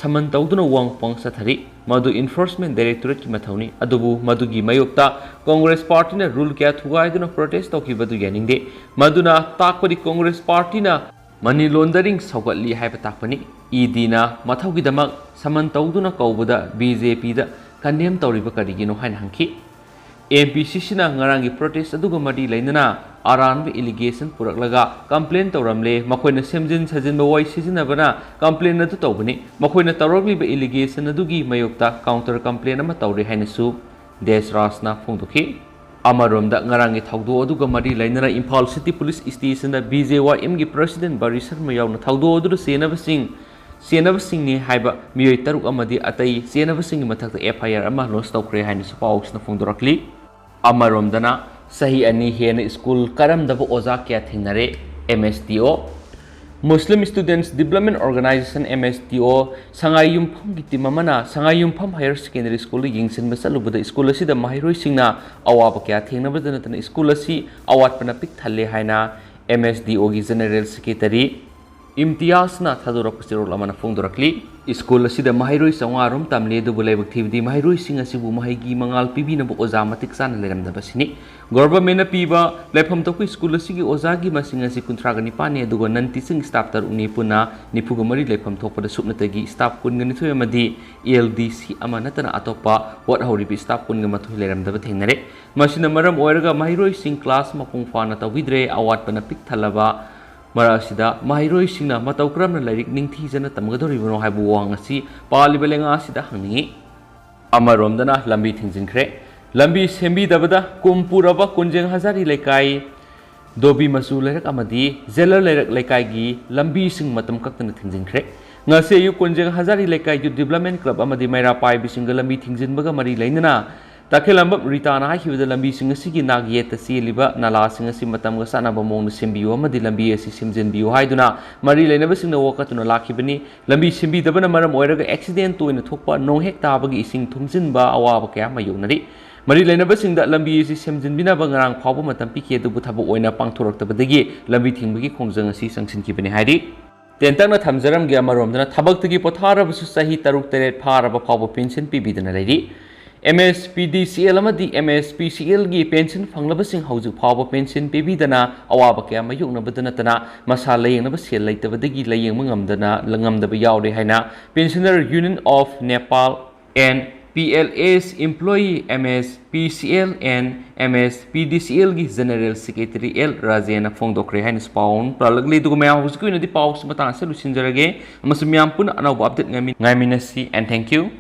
summon ꯇꯧꯗꯨꯅ ꯋꯥꯍꯪ ꯄꯥꯎꯍꯪ ꯆꯠꯊꯔꯤ꯫ ꯃꯗꯨ Enforcement Directorate ꯀꯤ ꯃꯊꯧꯅꯤ꯫ ꯑꯗꯨꯕꯨ ꯃꯗꯨꯒꯤ ꯃꯥꯌꯣꯛꯇ ꯀꯣꯡꯒ꯭ꯔꯦꯁ ꯄꯥꯔꯇꯤꯅ rule ꯀꯌꯥ ꯊꯨꯒꯥꯏꯗꯨꯅ protest ꯇꯧꯈꯤꯕꯗꯨ ꯌꯥꯅꯤꯡꯗꯦ꯫ ꯃꯗꯨꯅ ꯇꯥꯛꯄꯗꯤ ꯀꯣꯡꯒ꯭ꯔꯦꯁ ꯄꯥꯔꯇꯤꯅ money laundering ꯁꯧꯒꯠꯂꯤ ꯍꯥꯏꯕ ꯇꯥꯛꯄꯅꯤ꯫ E D ꯅ ꯃꯊꯧꯒꯤꯗꯃꯛ summon ꯇꯧꯗꯨꯅ ꯀꯧꯕꯗ B J P ꯗ condemn ꯇꯧꯔꯤꯕ ꯀꯔꯤꯒꯤꯅꯣ ꯍꯥꯏꯅ ꯍꯪꯈꯤ꯫ M P C C ꯅ ꯉꯔꯥꯡꯒꯤ protest ꯑꯗꯨꯒ ꯃꯔꯤ ꯂꯩꯅꯅ ꯑꯔꯥꯟꯕ allegation ꯄꯨꯔꯛꯂꯒ complain ꯇꯧꯔꯝꯂꯦ꯫ ꯃꯈꯣꯏꯅ ꯁꯦꯝꯖꯤꯟ ꯁꯥꯖꯤꯟꯕ ꯋꯥꯍꯩ ꯁꯤꯖꯤꯟꯅꯕꯅ complain ꯑꯗꯨ ꯇꯧꯕꯅꯤ꯫ ꯃꯈꯣꯏꯅ ꯇꯧꯔꯛꯂꯤꯕ allegation ꯑꯗꯨꯒꯤ ꯃꯥꯌꯣꯛꯇ counter complain ꯑꯃ ꯇꯧꯔꯦ ꯍꯥꯏꯅꯁꯨ ꯗꯦꯁꯔꯥꯖꯅ ꯐꯣꯡꯗꯣꯛꯈꯤ꯫ ꯑꯃꯔꯣꯝꯗ, ꯉꯔꯥꯡꯒꯤ ꯊꯧꯗꯣꯛ ꯑꯗꯨꯒ ꯃꯔꯤ ꯂꯩꯅꯅ ꯏꯝꯐꯥꯜ City Police Station ꯗ B J Y M ꯒꯤ President ꯕꯔꯤꯁꯔꯃ ꯌꯥꯎꯅ ꯊꯧꯗꯣꯛ ꯑꯗꯨꯗ ꯆꯦꯟꯅꯕꯁꯤꯡ, ꯆꯦꯟꯅꯕꯁꯤꯡꯅꯤ ꯍꯥꯏꯕ ꯃꯤꯑꯣꯏ ꯇꯔꯨꯛ ꯑꯃꯗꯤ ꯑꯇꯩ ꯆꯦꯟꯅꯕꯁꯤꯡꯒꯤ ꯃꯊꯛꯇ F I R ꯑꯃ lodge ꯇꯧꯈ꯭ꯔꯦ ꯍꯥꯏꯅꯁꯨ ꯄꯥꯎꯁꯤꯅ ꯐꯣꯡꯗꯣꯔꯛꯂꯤ꯫ ꯑꯃꯔꯣꯝꯗꯅ, ꯆꯍꯤ ꯑꯅꯤ ꯍꯦꯟꯅ ꯁ꯭ꯀꯨꯜ ꯀꯥꯔꯝꯗꯕ ꯑꯣꯖꯥ ꯀꯌꯥ ꯊꯦꯡꯅꯔꯦ꯫ M S D O, Muslim Students Development Organisation, M S D O, ꯁꯉꯥꯏ ꯌꯨꯝꯐꯝꯒꯤ team ꯑꯃꯅ ꯁꯉꯥꯏ ꯌꯨꯝꯐꯝ Higher Secondary School ꯗ ꯌꯦꯡꯁꯤꯟꯕ ꯆꯠꯂꯨꯕꯗ ꯁ꯭ꯀꯨꯜ ꯑꯁꯤꯗ ꯃꯍꯩꯔꯣꯏꯁꯤꯡꯅ ꯑꯋꯥꯕ ꯀꯌꯥ ꯊꯦꯡꯅꯕꯗ ꯅꯠꯇꯅ ꯁ꯭ꯀꯨꯜ ꯑꯁꯤ ꯑꯋꯥꯠꯄꯅ ꯄꯤꯛ ꯊꯜꯂꯦ ꯍꯥꯏꯅ M S D O ꯒꯤ General Secretary ꯏꯝꯇꯤꯌꯥꯖꯅ ꯊꯥꯗꯣꯔꯛꯄ ꯆꯦꯔꯣꯜ ꯑꯃꯅ ꯐꯣꯡꯗꯣꯔꯛꯂꯤ꯫ ꯁ꯭ꯀꯨꯜ ꯑꯁꯤꯗ ꯃꯍꯩꯔꯣꯏ ꯆꯥꯝꯃꯉꯥ ꯔꯣꯝ ꯇꯝꯂꯤ, ꯑꯗꯨꯕꯨ ꯂꯥꯏꯕꯛ ꯊꯤꯕꯗꯤ ꯃꯍꯩꯔꯣꯏꯁꯤꯡ ꯑꯁꯤꯕꯨ ꯃꯍꯩꯒꯤ ꯃꯉꯥꯜ ꯄꯤꯕꯤꯅꯕ ꯑꯣꯖꯥ ꯃꯇꯤꯛ ꯆꯥꯅ ꯂꯩꯔꯝꯗꯕꯁꯤꯅꯤ꯫ ꯒꯣꯚꯔꯟꯃꯦꯟꯠꯅ ꯄꯤꯕ ꯂꯩꯐꯝ ꯊꯣꯛꯄ ꯁ꯭ꯀꯨꯜ ꯑꯁꯤꯒꯤ ꯑꯣꯖꯥꯒꯤ ꯃꯁꯤꯡ ꯑꯁꯤ ꯀꯨꯟꯊ꯭ꯔꯥꯒ ꯅꯤꯄꯥꯟꯅꯤ, ꯑꯗꯨꯒ ꯅꯟ ꯇꯤꯆꯤꯡ ꯁ꯭ꯇꯥꯐ ꯇꯔꯨꯛꯅꯤ꯫ ꯄꯨꯟꯅ ꯅꯤꯐꯨꯒ ꯃꯔꯤ ꯂꯩꯐꯝ ꯊꯣꯛꯄꯗ ꯁꯨꯞꯅꯇꯒꯤ ꯁ꯭ꯇꯥꯐ ꯀꯨꯟꯒ ꯅꯤꯊꯣꯏ ꯑꯃꯗꯤ ꯑꯦꯜ ꯗꯤ ꯁꯤ ꯑꯃ ꯅꯠꯇꯅ ꯑꯇꯣꯞꯄ ꯋꯥꯠꯍꯧꯔꯤꯕ ꯁ꯭ꯇꯥꯐ ꯀꯨꯟꯒ ꯃꯥꯊꯣꯏ ꯂꯩꯔꯝꯗꯕ ꯊꯦꯡꯅꯔꯦ꯫ ꯃꯁꯤꯅ ꯃꯔꯝ ꯑꯣꯏꯔꯒ ꯃꯍꯩꯔꯣꯏꯁꯤꯡ ꯀ꯭ꯂꯥꯁ ꯃꯄꯨꯡ ꯐꯥꯅ ꯇꯧꯕꯤꯗ꯭ꯔꯦ꯫ ꯑꯋꯥꯠꯄꯅ ꯄꯤꯛ ꯊꯜꯂꯕ ꯃꯔꯛ ꯑꯁꯤꯗ ꯃꯍꯩꯔꯣꯏꯁꯤꯡꯅ ꯃꯇꯧ ꯀꯔꯝꯅ ꯂꯥꯏꯔꯤꯛ ꯅꯤꯡꯊꯤꯖꯅ ꯇꯝꯒꯗꯧꯔꯤꯕꯅꯣ ꯍꯥꯏꯕ ꯋꯥꯍꯪ ꯑꯁꯤ ꯄꯥꯜꯂꯤꯕ ꯂꯩꯉꯥꯛ ꯑꯁꯤꯗ ꯍꯪꯅꯤꯡꯏ꯫ ꯑꯃꯔꯣꯝꯗꯅ ꯂꯝꯕꯤ ꯊꯤꯡꯖꯤꯟꯈ꯭ꯔꯦ꯫ ꯂꯝꯕꯤ ꯁꯦꯝꯕꯤꯗꯕꯗ ꯀꯨꯝ ꯄꯨꯔꯕ ꯀꯨꯟꯖꯦꯡ ꯍꯖꯥꯔꯤ ꯂꯩꯀꯥꯏ, ꯗꯣꯕꯤ ꯃꯆꯨ ꯂꯩꯔꯛ ꯑꯃꯗꯤ ꯖꯦꯂꯔ ꯂꯩꯔꯛ ꯂꯩꯀꯥꯏꯒꯤ ꯂꯝꯕꯤꯁꯤꯡ ꯃꯇꯝ ꯀꯛꯇꯅ ꯊꯤꯡꯖꯤꯟꯈ꯭ꯔꯦ꯫ ꯉꯁꯤ ꯑꯌꯨꯛ ꯀꯨꯟꯖꯦꯡ ꯍꯖꯥꯔꯤ ꯂꯩꯀꯥꯏ ꯌꯨꯠ ꯗꯤꯕ꯭ꯂꯞꯃꯦꯟ ꯀ꯭ꯂꯕ ꯑꯃꯗꯤ ꯃꯩꯔꯥ ꯄꯥꯏꯕꯤꯁꯤꯡꯒ ꯂꯝꯕꯤ ꯊꯤꯡꯖꯤꯟꯕꯒ ꯃꯔꯤ ꯂꯩꯅꯅ ꯇꯈꯦꯜꯂꯝꯕꯝ ꯔꯤꯇꯥꯅ ꯍꯥꯏꯈꯤꯕꯗ ꯂꯝꯕꯤꯁꯤꯡ ꯑꯁꯤꯒꯤ ꯅꯥꯛ ꯌꯦꯠꯇ ꯆꯦꯜꯂꯤꯕ ꯅꯥꯂꯥꯁꯤꯡ ꯑꯁꯤ ꯃꯇꯝꯒ ꯆꯥꯟꯅꯕ ꯃꯑꯣꯡꯗ ꯁꯦꯝꯕꯤꯌꯨ ꯑꯃꯗꯤ ꯂꯝꯕꯤ ꯑꯁꯤ ꯁꯦꯝꯖꯤꯟꯕꯤꯌꯨ ꯍꯥꯏꯗꯨꯅ ꯃꯔꯤ ꯂꯩꯅꯕꯁꯤꯡꯅ ꯋꯥꯀꯠꯇꯨꯅ ꯂꯥꯛꯈꯤꯕꯅꯤ꯫ ꯂꯝꯕꯤ ꯁꯦꯝꯕꯤꯗꯕꯅ ꯃꯔꯝ ꯑꯣꯏꯔꯒ ꯑꯦꯛꯁꯤꯗꯦꯟ ꯇꯣꯏꯅ ꯊꯣꯛꯄ, ꯅꯣꯡ ꯍꯦꯛ ꯇꯥꯕꯒ ꯏꯁꯤꯡ ꯊꯨꯝꯖꯤꯟꯕ ꯑꯋꯥꯕ ꯀꯌꯥ ꯃꯥꯌꯣꯛꯅꯔꯤ꯫ ꯃꯔꯤ ꯂꯩꯅꯕꯁꯤꯡꯗ ꯂꯝꯕꯤ ꯑꯁꯤ ꯁꯦꯝꯖꯤꯟꯕꯤꯅꯕ ꯉꯔꯥꯡ ꯐꯥꯎꯕ ꯃꯇꯝ ꯄꯤꯈꯤ, ꯑꯗꯨꯕꯨ ꯊꯕꯛ ꯑꯣꯏꯅ ꯄꯥꯡꯊꯣꯔꯛꯇꯕꯗꯒꯤ ꯂꯝꯕꯤ ꯊꯤꯡꯕꯒꯤ ꯈꯣꯡꯖꯪ ꯑꯁꯤ ꯆꯪꯁꯤꯟꯈꯤꯕꯅꯤ ꯍꯥꯏꯔꯤ꯫ ꯇꯦꯟꯇꯛꯅ ꯊꯝꯖꯔꯝꯒꯦ, ꯑꯃꯔꯣꯝꯗꯅ ꯊꯕꯛꯇꯒꯤ ꯄꯣꯊꯥꯔꯕꯁꯨ ꯆꯍꯤ ꯇꯔꯨꯛ ꯇꯔꯦꯠ ꯐꯥꯔꯕ ꯐꯥꯎꯕ ꯄꯦꯟꯁꯤꯟ ꯄꯤꯕꯤꯗꯅ ꯂꯩꯔꯤ꯫ ꯑꯦꯝ ꯑꯦꯁ ꯄꯤ ꯗꯤ ꯁꯤ ꯑꯦꯜ ꯑꯃꯗꯤ ꯑꯦꯝ ꯑꯦꯁ ꯄꯤ ꯁꯤ ꯑꯦꯜꯒꯤ ꯄꯦꯟꯁꯤꯟ ꯐꯪꯂꯕꯁꯤꯡ ꯍꯧꯖꯤꯛ ꯐꯥꯎꯕ ꯄꯦꯟꯁꯤꯟ ꯄꯤꯕꯤꯗꯅ ꯑꯋꯥꯕ ꯀꯌꯥ ꯃꯥꯌꯣꯛꯅꯕꯗ ꯅꯠꯇꯅ ꯃꯁꯥ ꯂꯥꯌꯦꯡꯅꯕ ꯁꯦꯜ ꯂꯩꯇꯕꯗꯒꯤ ꯂꯥꯌꯦꯡꯕ ꯉꯝꯗꯅ, ꯉꯝꯗꯕ ꯌꯥꯎꯔꯦ ꯍꯥꯏꯅ Pensioner Union of Nepal and P L S employee, M S P C L and M S P D C L ꯒꯤ General Secretary ꯑꯦꯜ ꯔꯥꯖꯦꯟꯅ ꯐꯣꯡꯗꯣꯛꯈ꯭ꯔꯦ ꯍꯥꯏꯅꯁꯨ ꯄꯥꯎ ꯑꯃ ꯄꯥꯜꯂꯛꯂꯤ꯫ ꯑꯗꯨꯒ ꯃꯌꯥꯝ, ꯍꯧꯖꯤꯛꯀꯤ ꯑꯣꯏꯅꯗꯤ ꯄꯥꯎꯁꯤ ꯃꯇꯥꯡ ꯑꯁꯤꯗ ꯂꯣꯏꯁꯤꯟꯖꯔꯒꯦ, ꯑꯃꯁꯨꯡ ꯃꯌꯥꯝ ꯄꯨꯟꯅ ꯑꯅꯧꯕ ꯑꯞꯗꯦꯠ ꯉꯥꯏꯃꯤ-, ꯉꯥꯏꯃꯤꯟꯅꯁꯤ꯫ And thank you.